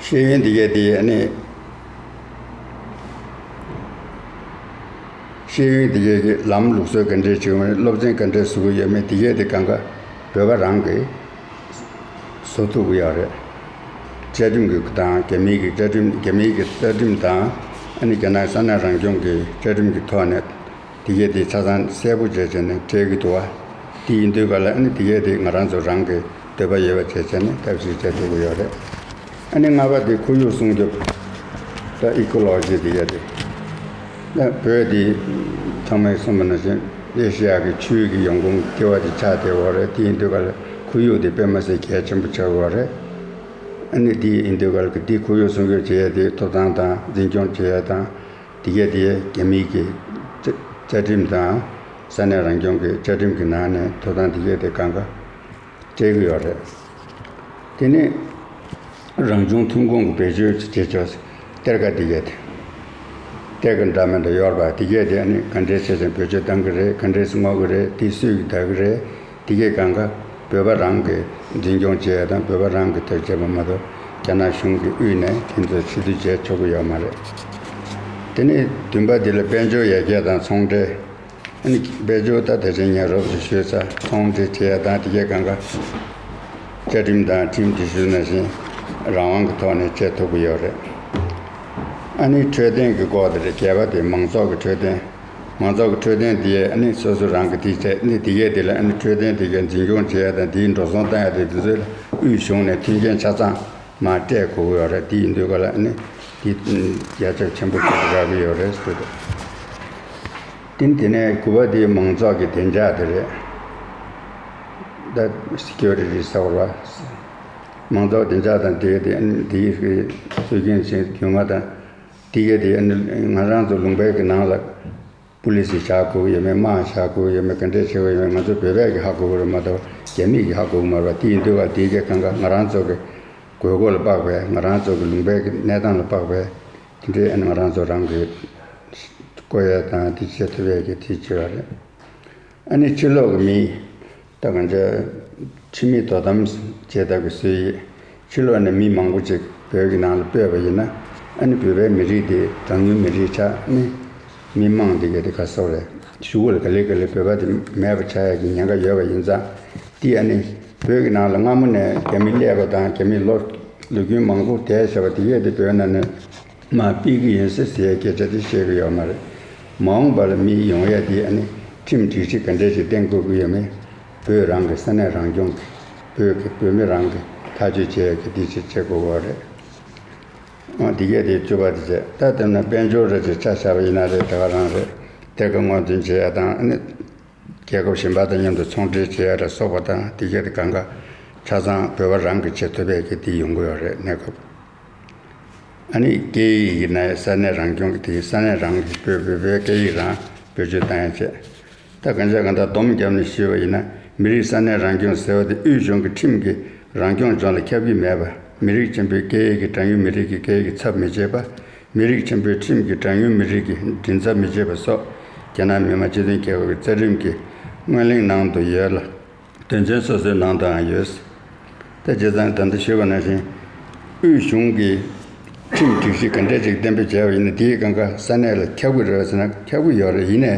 ཤེས་ཡོན་དེ་གས་དེ་ཨ་ནི་ཤེས་ཡོན་དེ་གས་ཀྱི་ལམ་ལུགས་སྲོལ་ག་འདྲས་བྱུང་བ། སློབ་ཚན་ག་འདྲས་བཟོ་གི་ཡོད་མེད་དེ་གས་དེ་གང་ག་བོད་པ་རང་གིས་བཟོ་ཐུབ་ཀྱི་ཡོད་རེད། བཅའ་ཁྲིམས་ཀྱི་དང་རྒྱ་མིའི་གི་བཅའ་ཁྲིམས། རྒྱ་མིའི་གི་རྩ་ཁྲིམས་དང་ཨ་ནི་རྒྱ་ནག་ས་གནས་རང་སྐྱོང་གི་བཅའ་ཁྲིམས་ཀྱི་ཐོག་ནས་དེ་གས་དེ་ཆ་ཚང་གསལ་པོ་བྱས་བྱས་ནས་སྤྲད་ཀྱི་འདུག་བ། དེ་ཡིན་དུས་ག་ལ་ཨ་ནི་དེ་གས་དེ་ང་རང་ཚོ་རང་གི་འདོད་པ་ཡོད་པ་བྱས་བྱས་ནས་ཐབས་ཤེས་བྱེད་ཐུབ་ཀྱི་ཡོད་རེད། ཨ་ནི་ལྔ་པ་དེ་ཁོར་ཡུག་སྲུང་སྐྱོབ། ད་ཨི་ཀོ་ལོ་ཇི་དེ་གས་དེ། ད་བོད་དེ་ཚང་མས་གསུངས་པ་ནང་བཞིན་ཨེ་ཤེ་ཡ་གི་ཆུའི་གི་ཡོང་ཁུངས་ལྟེ་བ་དེ་ཆགས་བསྡད་ཡོད་རེད། དེ་ཡིན་དུས་ག་ལ་ཁོར་ཡུག་དེ་དཔེ་མ་སྲིད་གལ་ཆེན་པོ་ཆགས་ཡོད་རེད། ཨ་ནི་དེ་ཡིན་དུས་ག་ལ་དེ་ཁོར་ཡུག་སྲུང་སྐྱོབ་བྱེད་ཡས་དེ་ཐོབ་ཐང་དང་འཛིན་སྐྱོང་བྱེད་ཡས་དང་དེ་གས་དེ་རྒྱ་མིའི་གི་རྩ་རྩ་ཁྲིམས་དང་ས་གནས་རང་སྐྱོང་གི་བཅའ་ཁྲིམས་ཀྱི་ནང་ནས་ཐོབ་ཐང་དེ་གས་དེ་གང་ག་སྤྲད་ཀྱི་ཡོད་རེད། དེ་ནས་རང་བྱུང་ཐོན་ཁུངས་ཀྱི་བེད་སྤྱོད་བྱེད་ཕྱོགས་གཏེར་ཁ་དེ་གས་དེ། གཏེར་ཁ་འདྲ་མི་འདྲ་ཡོད་རེད་པ། དེ་གས་དེ་ཨ་ནི་ག་འདྲས་བྱས་ཙང་བེད་སྤྱོད་གཏང་གི་རེད། ག་འདྲས་སེ་རྔོག་གི་རེད། དེ་སུས་ཀྱིས་བདག་གི་རེད། དེ་གས་གང་ག་བོད་པ་རང་གིས་འཛིན་སྐྱོང་བྱེད་ཡ་དང་བོད་པ་རང་གིས་ཐག་བཅད་པ་མ་གཏོགས་རྒྱ་ནག་གཞུང་གི་དབུས་ནས་དེ་ཚོ་ཕྱིར་བསྡུ་བྱས་ཆོག་གི་ཡོད་མ་རེད། དེ་ནས་བདུན་པ་དེ་ལ་དཔལ་འབྱོར་ཡར་རྒྱས་དང་ཚོང་འབྲེལ། ཨ་ནི་དཔལ་འབྱོར་ད་དེ་ཚོ་ངས་རོབ་ཙམ་ཞུས་ཚར། ཚོང་འབྲེལ་བྱེད་ཡ་དང་དེ་གས་གང་ག་བཅའ་ཁྲིམས་དང་ཁྲིམས་དེ་ཞུས་ནང་བཞིན་རང་དབང་གི་ཐོག་ནས་བྱེད་ཐུབ་ཀྱི་ཡོད་རེད། ཨ་ནི་འཕྲོད་བསྟེན་གྱི་སྐོར་དེ་རེད། བརྒྱད་པ་དེ་མང་ཚོགས་ཀྱི་འཕྲོད་བསྟེན། མང་ཚོགས་ཀྱི་འཕྲོད་བསྟེན་དེ་ཨ་ནི་སོ་སོ་རང་གིས་དེ་བྱས། ཨ་ནི་དེ་གས་དེ་ལ་ཨ་ནི་འཕྲོད་བསྟེན་དེ་གས་འཛིན་སྐྱོང་བྱེད་ཡ་དང་དེའི་འགྲོ་སོང་བཏང་ཡ་དེ་དེ་ཚོ་ལ་དབུས་གཞུང་ནས་མཐུན་རྐྱེན་ཆ་ཚང་མར་སྤྲད་དགོས་ཀྱི་ཡོད་རེད། དེ་ཡིན་དུས་ག་ལ་ཨ་ནི་དེ་ཡ་ཆ་ཆེན་པོ་ཞིག་རག་གི་ཡོད་རེད་ཟེར་དུས། དེ་དེ་ནས་དགུ་པ་དེ་མང་ཚོགས་ཀྱི་བདེ་འཇགས་དེ་རེད། ད་སི་ཀིའུ་རི་ཊི་ཟེར་བ་རེད་པ། མང་ཚོགས་བདེ་འཇགས་དང་དེ་དེ་དེའི་སྲོལ་རྒྱུན་ཞིག་རྒྱུས་མངའ་དང་དེ་གས་དེ་ང་རང་ཚོ་ལུང་པའི་གི་ནང་ལ་པུ་ལི་སི་བཞག་དགོས་ཀྱི་ཡོད་མེད། དམག་བཞག་དགོས་ཀྱི་ཡོད་མེད། ག་འདྲས་བྱེད་དགོས་ཡོད་མེད། ང་ཚོ་བོད་པས་ཀྱི་ཧ་གོ་གི་རེད་མ་གཏོགས་རྒྱ་མིས་ཀྱི་ཧ་གོ་གི་མ་རེད་པ། དེ་ཡིན་དུས་ག་དེ་གས་གང་ག་ང་རང་ཚོ་གི་དགོས་མཁོ་ལ་དཔག་པའི། ང་རང་ཚོ་གི་ལུང་པའི་གི་གནས་སྟངས་ལ་དཔག་པའི་དེ་འདྲའི་ཨ་ནི་ང་རང་ཚོ་རང་གི་བཀོལ་ཡ་དང་དེ་བྱེད་ཐུབ་ཡ་གི་དེ་བྱེད་ཡ་རེད། ཨ་ནི་ཕྱི་ལོགས་ཀྱི་མི། ད་གང་ཅི་ཕྱི་མི་དོ་དམ་བྱེད་ཐབས་ཀྱི་སྲོལ་ཡིག་ཕྱི་ལོགས་ནས་མི་མང་པོ་ཅིག་བོད་ཀྱི་ནང་ལ་སྤོས་པ་ཡིན་ན། ཨ་ནི་བོད་པའི་མི་རིགས་དེ་གྲངས་ཉུང་མི་རིགས་ཆགས། ཨ་ནི་མི་མང་དེ་ག་དེ་ག་སོགས་རེད། གཞུག་གུ་ལ་ག་ལེ་ག་ལེ་བོད་པ་དེ་མེད་པ་ཆགས་ཡ་གི་ཉེན་ཁ་ཡོད་པ་ཡིན་ཙང་། དེ་ཨ་ནི་ བོད་ཀྱི་ནང་ལ་སྔ་མོ་ནས་རྒྱ་མི་སླེབས་པ་དང་རྒྱ་མིས་ལོ་ལོ་རྒྱུས་མང་པོ་བསྡད་བཞག་པ་དེ་གས་དེ་བོད་ནང་ནས་མར་ཕུད་ཀྱི་ཡིན་ཟེར་ཟེར་སྐད་ཆ་དེ་བཤད་ཀྱི་ཡོད་མ་རེད། མ་འོངས་པ་ལ་མི་ཡོང་ཡ་དེ་ཨ་ནི་ཁྲིམས་སྒྲིག་གཞི་ག་འདྲས་ཞིག་བཏིང་དགོས་ཀྱི་ཡོད་མེད། བོད་རང་གི་ས་གནས་རང་སྐྱོང་གི་བོད་ཀྱི་བོད་མི་རང་གི་ཐག་གཅོད་བྱེད་ཡ་གི་དེ་ཅིག་བྱེད་དགོས་པ་རེད། ཨ་དེ་གས་དེ་བཅུ་པ་དེ་བྱས། ད་དེ་ན་དཔལ་འབྱོར་ར་ཅིག་ཆ་བཞག་པ་ཡིན་ན་རེད། དེ་ག་རང་རེད། ཐད་ཀར་སྔོག་འདོན་བྱེད་ཡ་དང་ཨ་ནི། རྒྱལ་ཁབ་གཞན་པ་དང་མཉམ་དུ་ཚོང་འབྲེལ་བྱེད་ཡ་ལ་སོགས་པ་དང་དེ་གས་དེ་གང་ག་ཆ་ཚང་བོད་པ་རང་གིས་བྱེད་ཐུབ་པའི་གི་དེ་ཡོང་གི་ཡོད་རེད། གནས་སྐབས་ཨ་ནི་སྐད་ཡིག་ཡིན་ན་ས་གནས་རང་སྐྱོང་གི་དེ་ས་གནས་རང་གི་བོད་བོད་པའི་སྐད་ཡིག་རང་བེད་སྤྱོད་བཏང་ཡ་བྱས། ད་གང་ཅག་གང་ལྟར་སྡོམ་བརྒྱབ་ནས་ཞུས་པ་ཡིན་ན། མི་རིགས་ས་གནས་རང་སྐྱོང་ཟེར་བ་དེ་དབུས་གཞུང་གི་ཁྲིམས་ཀྱིས་རང་སྐྱོང་ལྗོངས་ལ་ཁྱབ་ཀྱི་མེད་པ། མི་རིགས་ཆེན་པོའི་སྐད་ཡིག་གི་གྲངས་ཡུལ་མི་རིགས་ཀྱི་སྐད་ཡིག་གི་ཚབ་མི་བྱེད་པ། མི་རིགས་ཆེན་པོའི་ཁྲིམས་ཀྱི་གྲངས་ཡུལ་མི་རིགས་ཀྱི་མགྲིན་ཚབ་མི་བྱེད་པ་སོགས་རྒྱ་ནག་མི་དམངས་སྤྱི་མཐུན་རྒྱལ་ཁབ་ཀྱི་རྩ་ཁྲིམས་ཀྱི་སྔོན་གླེང་ནང་དུ་ཡོད་ལ། དོན་ཚན་སོ་སོའི་ནང་དུའང་ཡོད། ད་བྱས་ཙང་ད་ལྟ་ཞུས་པ་ནང་བཞིན་དབུས་གཞུང་གིས་ཁྲིམས་སྒྲིག་གཞི་ག་འདྲ་ཅིག་གཏན་འབེབས་བྱས་པ་ཡིན་ན་དེའི་སྒང་ག་ས་གནས་ལ་ཁྱབ་ཀྱི་རེད་ཟེར་ན་ཁྱབ་ཀྱི་ཡོད་རེད། ཡིན་ནའི་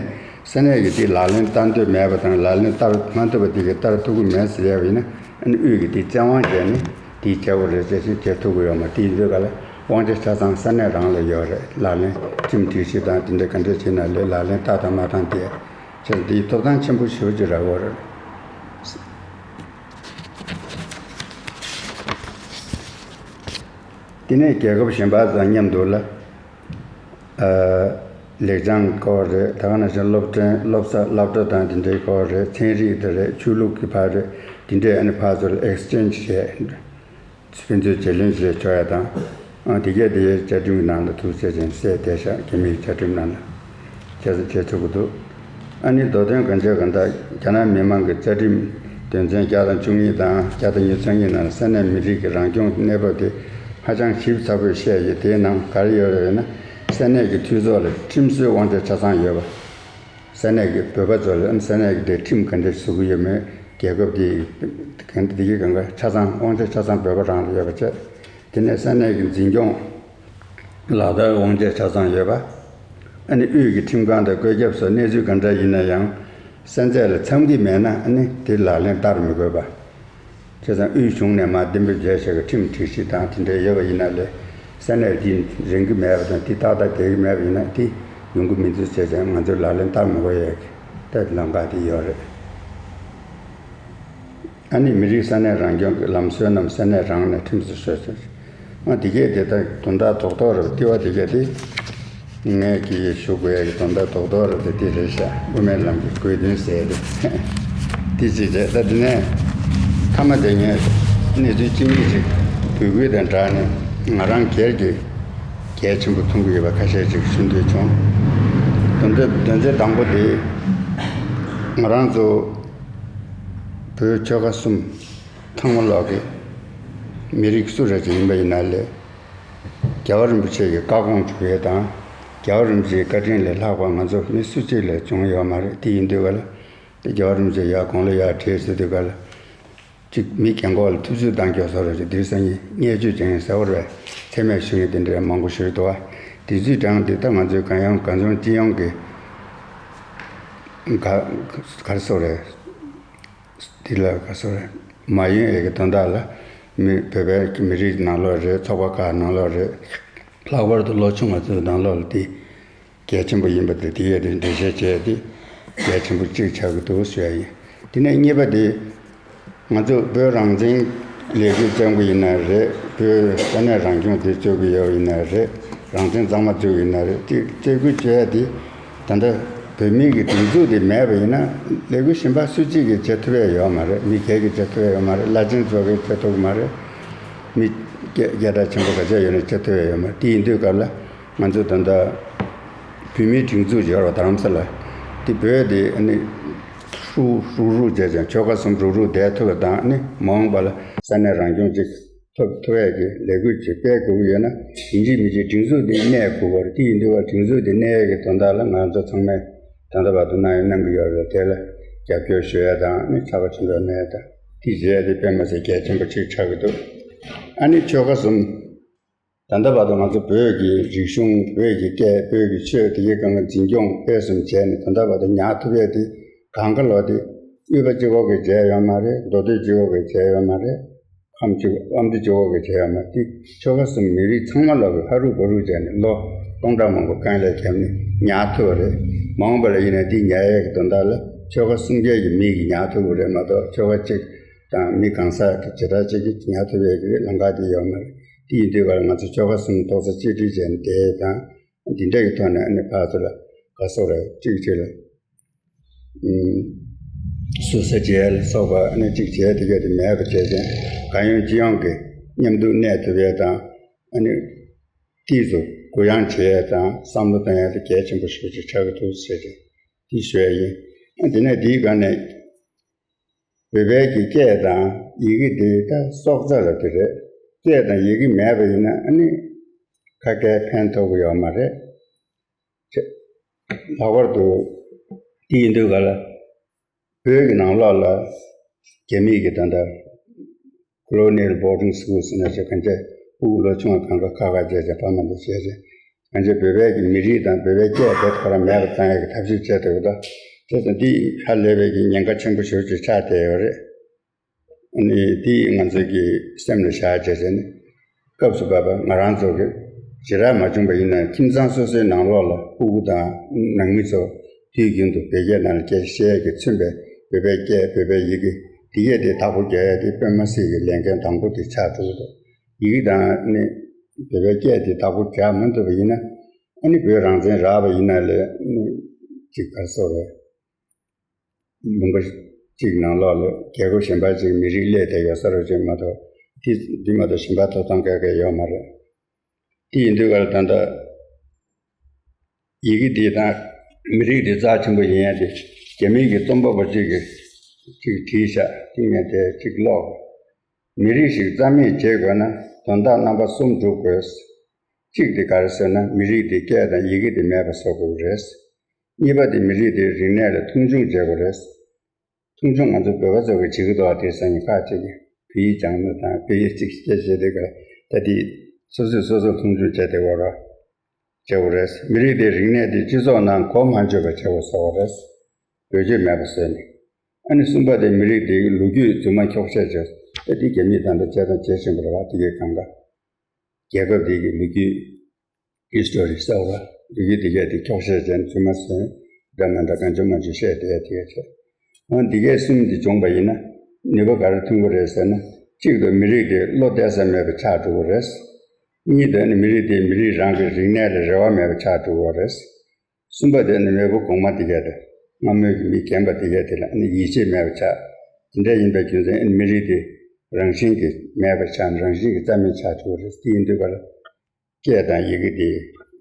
ས་གནས་ཀྱིས་དེ་ལག་ལེན་བསྟར་འདོད་མེད་པ་དང་ལག་ལེན་བསྟར་མ་ཐུབ་པ་དེ་གས་བསྟར་ཐུབ་ཀྱི་མེད་ཟེར་ཡ་ཡིན་ན། ཨ་ནི་དབུས་ཀྱིས་དེ་བཙན་དབང་བྱས་ནས་དེ་བྱ་དགོས་རེད་ཟེར་བཞིན་བྱེད་ཐུབ་ཀྱི་ཡོད་མ་རེད། དེ་ཡིན་དུས་ག་ལ་དབང་ཆ་ཆ་ཚང་ས་གནས་རང་ལ་ཡོད་རེད། ལག་ལེན་ཁྲིམས་སྒྲིག་གཞི་དང་དེ་འདྲ་ག་འདྲ་བྱས་ན་ལས་ལག་ལེན་བསྟར་དང་མ་བཏང་དེ་བྱས་ཙང་དེའི་ཐོབ་ཐང་ཆེན་པོ་ཞེ་པོ་ཅིག་རག་གི་ཡོད་རེད། དེ་ནས་རྒྱལ་ཁབ་གཞན་པ་དང་མཉམ་དུ་ལ། ཨ། ལེགས་བྱང་སྐོར་རེད། ད་ག་ནང་བཞིན་སློབ་ཚན་སློབ་གསར་སློབ་གྲྭ་དང་དེ་འདྲའི་སྐོར་རེད། ཚན་རིག་དེ་རེད། ཆོས་ལུགས་ཀྱི་ཕར་རེད། དེ་འདྲའི་ཨ་ནི་ཕར་ཚུར་ལ་ཨེག་སི་ཅེན་ཇི་བྱས། ཕན་ཚུན་བརྗེ་ལེན་བྱས་ཆོག་ཡ་དང་། ཨ་དེ་གས་དེ་བཅའ་ཁྲིམས་ནང་ལ་ཐུག་བྱས་ཅན་གསལ་བསྡད་ཤག་རྒྱ་མིའི་བཅའ་ཁྲིམས་ནང་ལ། བྱས་ཙང་བྱེད་ཆོག་གི་འདུག་ཨ་ནི་མདོ་དོན་གང་བྱས་གང་ལྟར་རྒྱ་ནག་མི་དམངས་ཀྱི་རྩ་ཁྲིམས་དོན་ཚན་བརྒྱ་དང་བཅུ་གཉིས་དང་བརྒྱ་དང་ཉི་ཤུ་རྩ་གཉིས་ནང་ས་གནས་མི་རིགས་ཀྱི་རང་སྐྱོང་གི་གནས་བབ་དེ་ཧ་ཅང་ཞིབ་ཚགས་པོས་བཤད་ཡོད། དེའི་ནང་ག་རེ་ཡོད་རེད་ན། ས་གནས་ཀྱི་འཐུས་ཚོགས་ལ་ཁྲིམས་བཟོའི་དབང་ཆ་ཆ་ཚང་ཡོད་པ། ས་གནས་ཀྱི་བོད་པ་ཚོ་ལ་ས་གནས་ཀྱི་དེ་ཁྲིམས་ག་འདྲ་བཟོ་གི་ཡོད་མེད། རྒྱལ་ཁབ་དེ་ག་འདྲ་དེ་གི་གང་ག་ཆ་ཚང་དབང་ཆ་ཆ་ཚང་བོད་པ་རང་ལ་ཡོད་པ་བྱས། དེ་ནས་ས་གནས་ཀྱི་འཛིན་སྐྱོང་ལག་བསྟར་དབང་ཆ་ཆ་ཚང་ཡོད་པ། ཨ་ནི་དབུས་ཀྱི་ཁྲིམས་ཁང་དང་བཀོད་ཁྱབ་སོགས་གནས་ཚུལ་ག་འདྲ་ཡིན་ན་ཡང་གསན་རྩིས་ལ་འཚམ་གྱི་མེད་ན་ཨ་ནི་དེ་ལག་ལེན་བསྟར་མི་དགོས་པ། བྱས་ཙང་དབུས་གཞུང་ནས་མར་གཏན་འབེབས་བྱས་བཞག་གི་ཁྲིམས་སྒྲིག་གཞི་དང་དེ་འདྲ་ཡོད་པ་ཡིན་ན་ལས་ས་གནས་དེ་རན་གྱི་མེད་པ་དང་དེ་ཏག་ཏག་བསྡད་ཀྱི་མེད་པ་ཡིན་ན་དེ་ཡོང་གི་མི་འདུག་བྱས་ཙང་ང་ཚོས་ལག་ལེན་བསྟར་མི་དགོས་ཡས་ཀྱི་ད་ལམ་ཁ་དེ་ཡོད་རེད། ཨ་ནི་མི་རིགས་ས་གནས་རང་སྐྱོང་གི་ལམ་སྲོལ་རྣམས་ས་གནས་རང་ནས་ཁྲིམས་སུ་བཟོས་ཟེར། ཨ་དེ་གས་དེ་ལྟར་དོན་དག་རྡོག་རྡོག་རེད། ལྟེ་བ་དེ་གས་དེ་ངས་ཀྱིས་ཞུ་དགོས་ཡ་གི་དོན་དག་རྡོག་རྡོག་རེད་དེ་དེ་རེད་ཤག་དབུ་མའི་ལམ་གྱི་དགོས་འདུན་ཟེར་ཡ་དེ་དེ་ཅིག་རེད། ད་དེ་ནས་མཐའ་མ་དེ་ངས་གནས་ཚུལ་གཅིག་གཉིས་ཅིག་འབོད་སྐུལ་དང་སྦྲགས་ནས་ང་རང་སྒེར་གྱི་གལ་ཆེན་པོ་མཐོང་གི་ཡོད་པ་ཁ་ཤས་ཅིག་ཞུ་འདོད་བྱུང་། དོན་དེ་དོན་ཚན་དང་པོ་དེ་ང་རང་ཚོ་བོད་ཆོལ་ཁ་གསུམ་ཐང་མོ་ལོག་གི་མི་རིགས་སུ་རེད་ཅིག་ཡིན་པ་ཡིན་ན་ལས། རྒྱལ་བ་རིན་པོ་ཆེ་གི་བཀའ་དགོངས་བཅོལ་ཡས་དང་། རྒྱལ་བ་རིན་པོ་ཆེའི་བཀའ་དྲིན་ལས་ལྷག་པ་ང་ཚོ་མི་སུ་གཅིག་ལས་བྱུང་ཡོད་མ་རེད། དེ་ཡིན་དུས་ག་ལ། དེ་རྒྱལ་བ་རིན་པོ་ཆེ་ཡར་དགུང་ལོ་ཡར་བགྲེས་ཟེར་དུས་ག་ལ། གཅིག་མི་རྒན་གོག་ལ་ཐུབ་ཚོད་བཏང་རྒྱུ་བཟོ་འདྲ་ཅིག་དེང་སང་ཉིན་བརྙས་བཅོས་བྱེད་མཁན་ཟེར་བ་རེད། མཚན་སྨད་ཞུ་མཁན་དེ་འདྲ་མང་པོ་ཞིག་འདུག་བ། དེ་ཚོའི་གྲས་དེ་ད་ང་ཚོའི་གང་ཡོང་གང་བྱུང་སྤྱི་ཡོངས་ཀྱི་ག་ག་རེ་ཟེར་རེད། དེ་ལ་ག་ཟེར་རེད། མ་ཡིན་ཨེ་གི་དོན་དག་ལ་མི་བོད་པའི་མི་རིགས་ནང་ལོགས་རེད། ཚོགས་པ་ཁག་ནང་ལོགས་རེད། ལྷག་པར་དུ་ལོ་ཆུང་བ་ཚོའི་ནང་ལོགས་ལ་དེ་གལ་ཆེན་པོ་ཡིན་པ་དེ་དེ་ཡས་དེ་འགྲེལ་བཤད་བྱས་ཏེ་གལ་ཆེན་པོ་གཅིག་ཆགས་ཀྱི་འདུག་ཞུ་ཡ་ཡིན། དེ་ནས་གཉིས་པ་དེ་ང་ཚོ་བོད་རང་བཙན་ལས་འགུལ་བརྩམས་པ་ཡིན་ན་རེད། བོད་ས་གནས་རང་སྐྱོང་དེ་རྩོད་ཀྱི་ཡོད་པ་ཡིན་ན་རེད། རང་བཙན་གཙང་མ་རྩོད་ཀྱི་ཡིན་ན་རེད། དེ་རྩོད་རྒྱུ་བྱས་ཏེ་ད་ལྟ་བོད་མིའི་གི་སྒྲིག་འཛུགས་དེ་མེད་པ་ཡིན་ན་ལས་འགུལ་གཞན་པ་སུ་གཅིག་གིས་བྱེད་ཐུབ་ཡ་ཡོད་མ་རེད། མི་སྒེར་གྱིས་བྱེད་ཐུབ་ཡ་ཡོད་མ་རེད། བླ་ཆེན་ཚོ་གིས་བྱེད་ཐུབ་ཀྱི་མ་རེད། མི་སྐད་སྐད་གྲགས་ཆེན་པོ་ག་ཚད་ཡོད་ན་བྱེད་ཐུབ་ཡ་ཡོད་མ་རེད། དེ་ཡིན་དུས་སྐབས་ལ་ང་ཚོ་ད་ལྟ་བོད་མིའི་སྒྲིག་འཛུགས་ཡོད་རེད་བ། རྡ་རམ་ས་ལ་དེ་བོད་དེ་ཨ་ནི་ཧྲུག་ཧྲུག་ཧྲུག་བྱས་ཀྱང་ཆོལ་ཁ་གསུམ་རུག་རུག་བསྡད་ཐུབ་པ་དང་ཨ་ནི་མ་འོངས་པ་ལ་ས་གནས་རང་སྐྱོང་ཅིག་ཐོབ་ཐུབ་ཡས་ཀྱི་ལས་འགུལ་ཅིག་སྤེལ་དགོས་ཀྱི་ཡོད་ན་ཡིན་གཅིག་མིན་གཅིག་སྒྲིག་འཛུགས་འདི་གནས་དགོས་པ་རེད། དེ་ཡིན་དུས་བ་སྒྲིག་འཛུགས་འདི་གནས་ཡས་ཀྱི་དོན་དག་ལ་ང་ཚོ་ཚང་མས་ད་ལྟ་བར་དུ་གནང་ཡ་གནང་གི་ཡོད་རེད། དེ་ལ་རྒྱབ་སྐྱོར་ཞུ་ཡ་དང་ནི་ཚགས་པར་ཆེན་པོ་གནང་ཡ་དང་དེ་བྱས་ཏེ་དཔེ་མ་སྲིད་གལ་ཆེན་པོ་ཅིག་ཆགས་ཀྱི་འདུག་ཨ་ནི་ཆོལ་ཁ་གསུམ་ད་ལྟ་བར་དུ་ང་ཚོ་བོད་ཀྱི་རིག་གཞུང་། བོད་ཀྱི་སྐད། བོད་ཀྱི་ཆོས། དེ་གའི་སྒང་ག་འཛིན་སྐྱོང་སྤེལ་གསུམ་བྱས་ནས་ད་ལྟ་བར་དུ་ཉར་ཐུབ་ཡ་དེ་གང་ག་ལོ་དེ། དབུས་པ་གཅིག་པོ་གིས་བྱས་ཡོད་མ་རེད། མདོ་སྟོད་གཅིག་པོ་གིས་བྱས་ཡོད་མ་རེད། ཁམས་གཅིག་ཁམས་འདི་གཅིག་པོ་གིས་བྱས་ཡོད་མ་རེད། དེ་ཆོལ་ཁ་གསུམ་མི་རིགས་ཚང་མ་ལོག་གིས་ཧ་རུ་བ་རུ་བྱས་ནས་ལོ་སྟོང་ཕྲག་མང་པོ་གང་ལ་བརྒྱབ་ནས་ཉར་ཐུབ་པ་རེད། མ་འོངས་པ་ལ་ཡིན་ན་དེ་ཉར་ཡས་ཀྱི་དོན་དག་ལ་ཆོལ་ཁ་གསུམ་ཀའི་གི་མི་གིས་ཉར་ཐུབ་ཀྱི་རེད་མ་གཏོགས། ཆོལ་ཁ་གཅིག་དང་མི་གང་ཟག་གི་བྱེ་བྲག་གཅིག་གིས་ཉར་ཐུབ་ཡས་ཀྱི་ལམ་ཁ་དེ་ཡོད་མ་རེད། དེ་ཡིན་དུས་ག་ལ་ང་ཚོ་ཆོལ་ཁ་གསུམ་རྡོག་རྩ་གཅིག་སྒྲིལ་བྱས་ནས་བསྡད་དང་། འདི་འདྲ་གི་ཐོག་ནས་ཨ་ནི་ཕར་ཚུར་ལ་ག་སོགས་རེད། གཅིག་གཅིག་ལ་ཟུར་ཟ་བྱེད་ཡ་ལ་སོགས་པ་ཨ་ནི་གཅིག་བྱས་དེ་ག་དེ་མེད་པ་བྱས་ཙང་། གང་ཡོང་ཅི་ཡོང་གི་མཉམ་དུ་གནས་ཐུབ་ཡ་དང་། ཨ་ནི་ཏིས་སུ་གུ་ཡངས་བྱེད་ཡ་དང་བསམ་བློ་གཏོང་ཡ་དེ་གལ་ཆེན་པོ་ཞེ་པོ་ཅིག་ཆགས་ཀྱི་འདུག་ཟེར་ཏེ་དེ་ཞུ་ཡ་ཡིན། ཨ་དེ་ནས་དེའི་སྒང་ནས་བོད་པའི་གི་སྐད་དང་ཡི་གེ་དེ་ད་སྲོག་རྩ་ལ་དེ་རེད། སྐད་དང་ཡི་གེ་མེད་པ་ཡིན་ན་ཨ་ནི་ཁ་སྐད་ཕན་ཐོགས་ཀྱི་ཡོད་མ་རེད། ལྷག་པར་དུ་དེ་ཡིན་དུས་ག་ལ་བོད་ཀྱི་ནང་ལོགས་ལ་རྒྱ་མིས་ཀྱི་ད་ལྟ་Colonial Boarding Schools ཟེར་ན་ཆེ་གང་ཆེ་ཕྲུ་གུ་ལོ་ཆུང་བ་གང་ག་ཁ་ཁ་བྱས་བྱས་ཕ་མ་དང་བྱས་བྱས་གང་ཆེ་བོད་པའི་གི་མི་རིགས་དང་བོད་པའི་སྐད་དེ་ཁོ་རང་མེད་པ་བཏང་ཡག་གི་ཐབས་ཤེས་བྱས་འདུག་ད་དེ་ཙང་འདི་ཧ་ལས་པའི་གི་ཉེན་ཁ་ཆེན་པོ་ཞེ་པོ་ཅིག་ཆགས་བསྡད་ཡོད་རེད། ཨ་ནི་དེ་ང་ཚོའི་གི་སེམས་ལ་བཞག་བྱས་བྱས་ནས། སྐབས་སུ་བབ་པ་ང་རང་ཚོ་གི་བྱེ་བྲག་མ་བྱུང་བ་ཡིན་ན་ཁྱིམ་ཚང་སོ་སོའི་ནང་ལོགས་ལ་ཕྲུ་གུ་དང་ནང་མི་ཚོ་དུས་རྒྱུན་དུ་བོད་སྐད་ནང་ལ་སྐད་ཆ་བཤད་ཡས་ཀྱིས་མཚོན་པའི་བོད་པའི་སྐད་བོད་པའི་ཡི་གེ་འདི་གས་དེ་བདག་པོ་རྒྱག་ཡས་དེ་དཔེ་མ་སྲིད་ཀྱི་ལས་འགན་དང་པོ་དེ་ཆགས་འགྲོ་གི་འདུག་ཡི་གེ་དང་ནི་བོད་པའི་སྐད་དེ་བདག་པོ་རྒྱག་མ་ཐུབ་པ་ཡིན་ན་ཨ་ནི་བོད་རང་བཙན་རག་པ་ཡིན་ན་ལས་ནི་ཅིག་ག་རེ་ཟེར་དགོས་རེད། ལུང་པ་གཅིག་ནང་ལོགས་ལ་རྒྱལ་ཁབ་གཞན་པ་ཅིག་མི་རིགས་སླེབས་བསྡད་ཡོད་ས་རེད་ཅེས་མ་གཏོགས། དེ་འདི་མ་གཏོགས་གཞན་པ་ཐོབ་ཐང་ག་གེ་ཡོད་མ་རེད། དེ་ཡིན་དུས་ག་ལ་ད་ལྟ་ཡི་གེ་འདི་དང་མི་རིགས་འདི་རྩ་ཆེན་པོ་ཡིན་ཡ་དེ་རྒྱ་མིའི་གི་རྩོམ་པ་པོ་གཅིག་གིས་གཅིག་བྲིས་ཤག་དེ་ངས་དེ་གཅིག་ཀློག་མི་རིགས་ཤིག་རྩ་མེད་བྱེད་དགོས་ན་དོན་དག་རྣམ་པ་གསུམ་སྒྲུབ་དགོས། གཅིག་དེ་ག་རེ་ཟེར་ན་མི་རིགས་དེ་སྐད་དང་ཡི་གེ་དེ་མེད་པ་བཟོ་དགོས་རེད། གཉིས་པ་དེ་མི་རིགས་དེའི་རིག་གནས་ལ་མཐོང་ཆུང་བྱེད་དགོས་རེད། མཐོང་ཆུང་ང་ཚོ་བོད་པ་ཚོ་གིས་བྱེད་ཀྱི་འདུག་བ། དེ་སང་ཉིན་ཁག་ཅིག་གིས་བོད་ཡིག་སྦྱང་ནས་དང་བོད་ཡིག་ཅིག་སྐད་བཤད་དེ་ག་ད་དེ་སོ་སོས་སོ་སོ་མཐོང་ཆུང་བྱས་དེ་བ་ར་བྱེད་དགོས་རེད། མི་རིགས་དེའི་རིག་གནས་དེ་སྤྱི་ཚོགས་ནང་གོ་མ་ཆོད་པ་བྱེད་དགོས་བཟོ་བ་རེད། བེད་སྤྱོད་མེད་པ་བཟོས་ནས། ཨ་ནི་གསུམ་པ་དེ་མི་རིགས་དེའི་ལོ་རྒྱུས་རྫུན་མ་འཁྱོག་བཤད་བྱས་ད་དེ་རྒྱ་མིས་ད་ལྟ་བྱས་དང་བྱེད་བཞིན་པ་རེད་བ། དེ་གའི་གང་ག་རྒྱལ་ཁབ་དེ་གི་ལོ་རྒྱུས། History གསར་བ་ལུགས་ཀྱི་དེ་གས་དེ་འཁྱོག་བཤད་བྱས་ནས་རྫུན་མ་ཟེར་འདྲ་མ་འདྲ་གང་བྱུང་མང་བྱུང་བཤད་བསྡད་དེ་གས་བྱས། འོ་འདི་གས་གསུམ་འདི་བྱུང་བ་ཡིན་ན་ནུས་པ་ག་རེ་ཐོན་གི་རེད་ཟེར་ན། གཅིག་ཏུ་མི་རིགས་དེ་བློ་གཏད་ས་མེད་པ་ཆགས་འགྲོ་གི་རེད། གཉིས་དུ་ནི་མི་རིགས་དེ་མི་རིགས་རང་གི་རིག་གནས་ལ་རེ་བ་མེད་པ་ཆགས་འགྲོ་གི་རེད། གསུམ་པ་དེ་ནི་མེས་པོ་གོང་མ་དེ་གས་དེ་སྔ་མོའི་གི་མི་རྒན་པ་དེ་གས་དེ་ལ་ནི་ཡིད་ཆེས་མེད་པ་ཆགས། དེ་འདྲ་ཡིན་པའི་རྒྱུ་མཚན་ནི་མི་རིགས་དེ་རང་བཞིན་གྱིས་མེད་པ་ཆགས་ནས་རང་བཞིན་གྱིས་རྩ་མེད་ཆགས་འགྲོ་གི་རེད། དེ་ཡིན་དུས་ག་ལ། སྐད་དང་ཡི་གེ་དེ་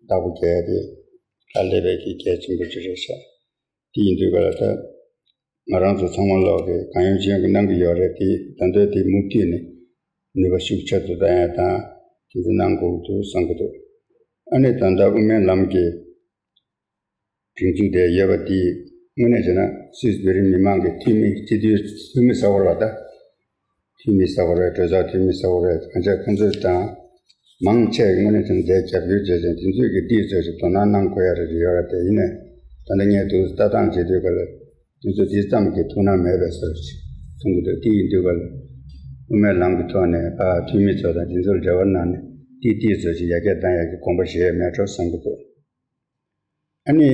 བདག་པོ་རྒྱག་ཡ་དེ་ཧ་ལས་པའི་གི་གལ་ཆེན་པོ་ཅིག་རེད་ཤག་དེ་ཡིན་དུས་ག་ལ་ད་ང་རང་ཚོ་ཚང་མ་ལོག་གི་གང་ཡོང་ཅི་ཡོང་གི་གནང་གི་ཡོད་རེད། དེ་ད་འདོད་དེ་མུ་མཐུད་ནས་ནུས་པ་ཤུགས་ཆེ་ཏུ་བཏང་ཡ་དང་དེ་ཚོ་གནང་དགོས་ཀྱི་འདུག་བསམ་གྱི་འདུག་ཨ་ནི་ད་ལྟ་དབུ་མའི་ལམ་གྱི་སྒྲིག་འཛུགས་དེ་ཡོད་པ་དེ་དངོས་གནས་བྱས་ན་སུད་སི་བོད་རིགས་མི་མང་གི་འཐུས་མི་སྤྱི་འཐུས་འཐུས་མི་ཟེར་བ་རེད་ད། འཐུས་མི་ཟེར་བ་རེད། གྲོས་ཚོགས་འཐུས་མི་ཟེར་བ་རེད། གང་ཆག་ཁོང་ཚོས་དང་མང་ཆེ་དངོས་གནས་བྱས་ན་དེ་རྒྱབ་སྐྱོར་བྱས་ཙང་དེ་ཚོས་ཀྱི་འདི་ཚོས་ཀྱི་དོ་སྣང་གནང་དགོས་ཡ་རེད་ཡོད་ར། དེ་ཡིན་ནས་ད་ལྟ་ངས་འདུག་ལྟ་སྟངས་བྱེད་དུས་ག་ལ་དེ་ཚོ་དེ་ཙམ་གྱི་ཐུགས་སྣང་མེད་པའི་བཟོ་ཞིག་མཐོང་གི་འདུག་དེ་ཡིན་དུས་ག་ལ་དབུ་མའི་ལམ་གྱི་ཐོག་ནས་ཕ་འཐུས་མི་ཚོ་དང་དེ་ཚོར་འབྲེལ་བ་གནང་ནས་དེ་དེ་ཚོ་ཞིག་ཡར་རྒྱས་བཏང་ཡ་གི་དགོངས་པ་བཞེས་ཡ་མེད་འགྲོ་བསམ་གྱི་འདུག་ཨ་ནི།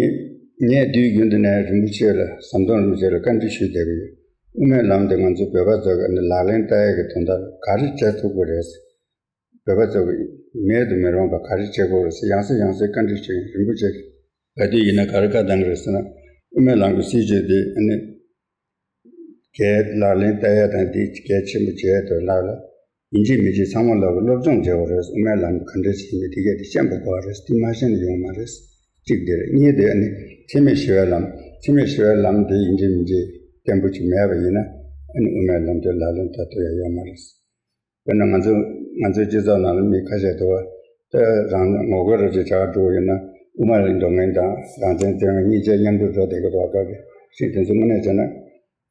ངས་དུས་རྒྱུན་དུ་ནས་རིན་པོ་ཆེ་ལ་ཟམ་གདོང་རིན་པོ་ཆེ་ལ་བཀའ་འདྲི་ཞུས་བསྡད་ཀྱི་ཡོད། དབུ་མའི་ལམ་དེ་ང་ཚོ་བོད་པ་ཚོ་གི་ཨ་ནི་ལག་ལེན་བསྟར་ཡས་ཀྱི་དོན་དག་ག་རེ་བྱེད་ཐུབ་དགོས་རེད། བོད་པ་ཚོ་གི་མེད་དུ་མི་རུང་བ་ག་རེ་བྱེད་དགོས་རེད་ཟེར་ཡང་སེ་ཡང་སེ་བཀའ་འདྲི་ཞུས། རིན་པོ་ཆེ་ག་དུས་ཡིན་ན་ག་རེ་བཀའ་གཏང་གི་རེད་ཟེར་ན། དབུ་མའི་ལམ་གྱི་སྲིད་བྱུས་དེ་ཨ་ནི། གལ་ལག་ལེན་བསྟར་ཡ་དང་དེ་གལ་ཆེན་པོ་བྱས་དོན་ལག་ལ། ཡིན་གཅིག་མིན་གཅིག་ཚང་མ་ལོག་གི་སློབ་སྦྱོང་བྱེད་དགོས་རེད། དབུ་མའི་ལམ་ག་འདྲ་ཞིག་ཡིན་མིན་དེ་གས་དེ་ཤེས་པ་དགོས་རེད། དེ་མ་ཤེས་ན་ཡོང་མ་རེད། གཅིག་དེ་རེད། གཉིས་དེ་ནི་འཚེ་མེད་ཞི་བའི་ལམ། འཚེ་མེད་ཞི་བའི་ལམ་དེ་ཡིན་གཅིག་མིན་གཅིག་བརྟན་པོ་ཅིག་མེད་པ་ཡིན་ན་ཨ་ནི་དབུ་མའི་ལམ་དེ་ལག་ལེན་བསྟར་ཐུབ་ཡ་ཡོད་མ་རེད། དཔེར་ན་ང་ཚོ་ང་ཚོའི་སྤྱི་ཚོགས་ནང་ལ་མི་ཁ་ཤས་འདུག་བ། ད་རང་ངོ་རྒོལ་རོགས་ཅིག་བྱ་བ་འགྲོ་ཡོད་ན་དབུ་མ་ལ་འགྲོ་མཁན་དང་རང་བཙན་རྩོད་མཁན་གཉིས་ཆ་མཉམ་དུ་འགྲོ་བསྡད་ཀྱི་འདུག་བ། སྐབས་རེ་ཞིག་དེ་ཚོ་དངོས་གནས་བྱས་ན།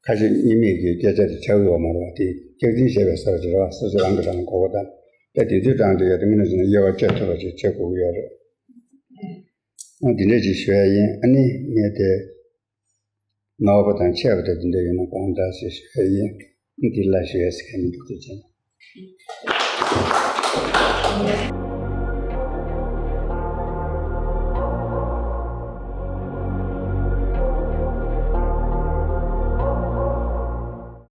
ཁ་ཞེ་གཉིས་མེད་ཀྱི་སྐད་ཆ་དེ་ཆགས་ཡོད་མ་རེད་བ། དེ་སྐྱག་རྫུན་བཤད་པའི་སར་བྱེད་ར་བ། སོ་སོ་རང་གིས་རང་མགོ་སྐོར་བཏང་། ད་དེ་དུས་དྲང་དུ་ཡོད་དེ་དངོས་གནས་བྱས་ན་དབྱེ་བ་དཔྱད་ཐུབ་པ་ཅིག་བྱེད་དགོས་ཀྱི་ཡོད་རེད། ཨ་འདི་འདྲས་ཅིག་ཞུ་ཡ་ཡིན། ཨ་ནི་ངས་དེ་ ནོར་བ་དང་ཆད་པ་དང་དེ་འདྲ་ཡོད་ན་དགོངས་དག་ཞེས་ཞུ་ཡ་ཡིན། འདི་ལ་ཞུ་ཡ་ཟེར་མཁན་མི་འདུག་ཐུགས་རྗེ་ཆེ།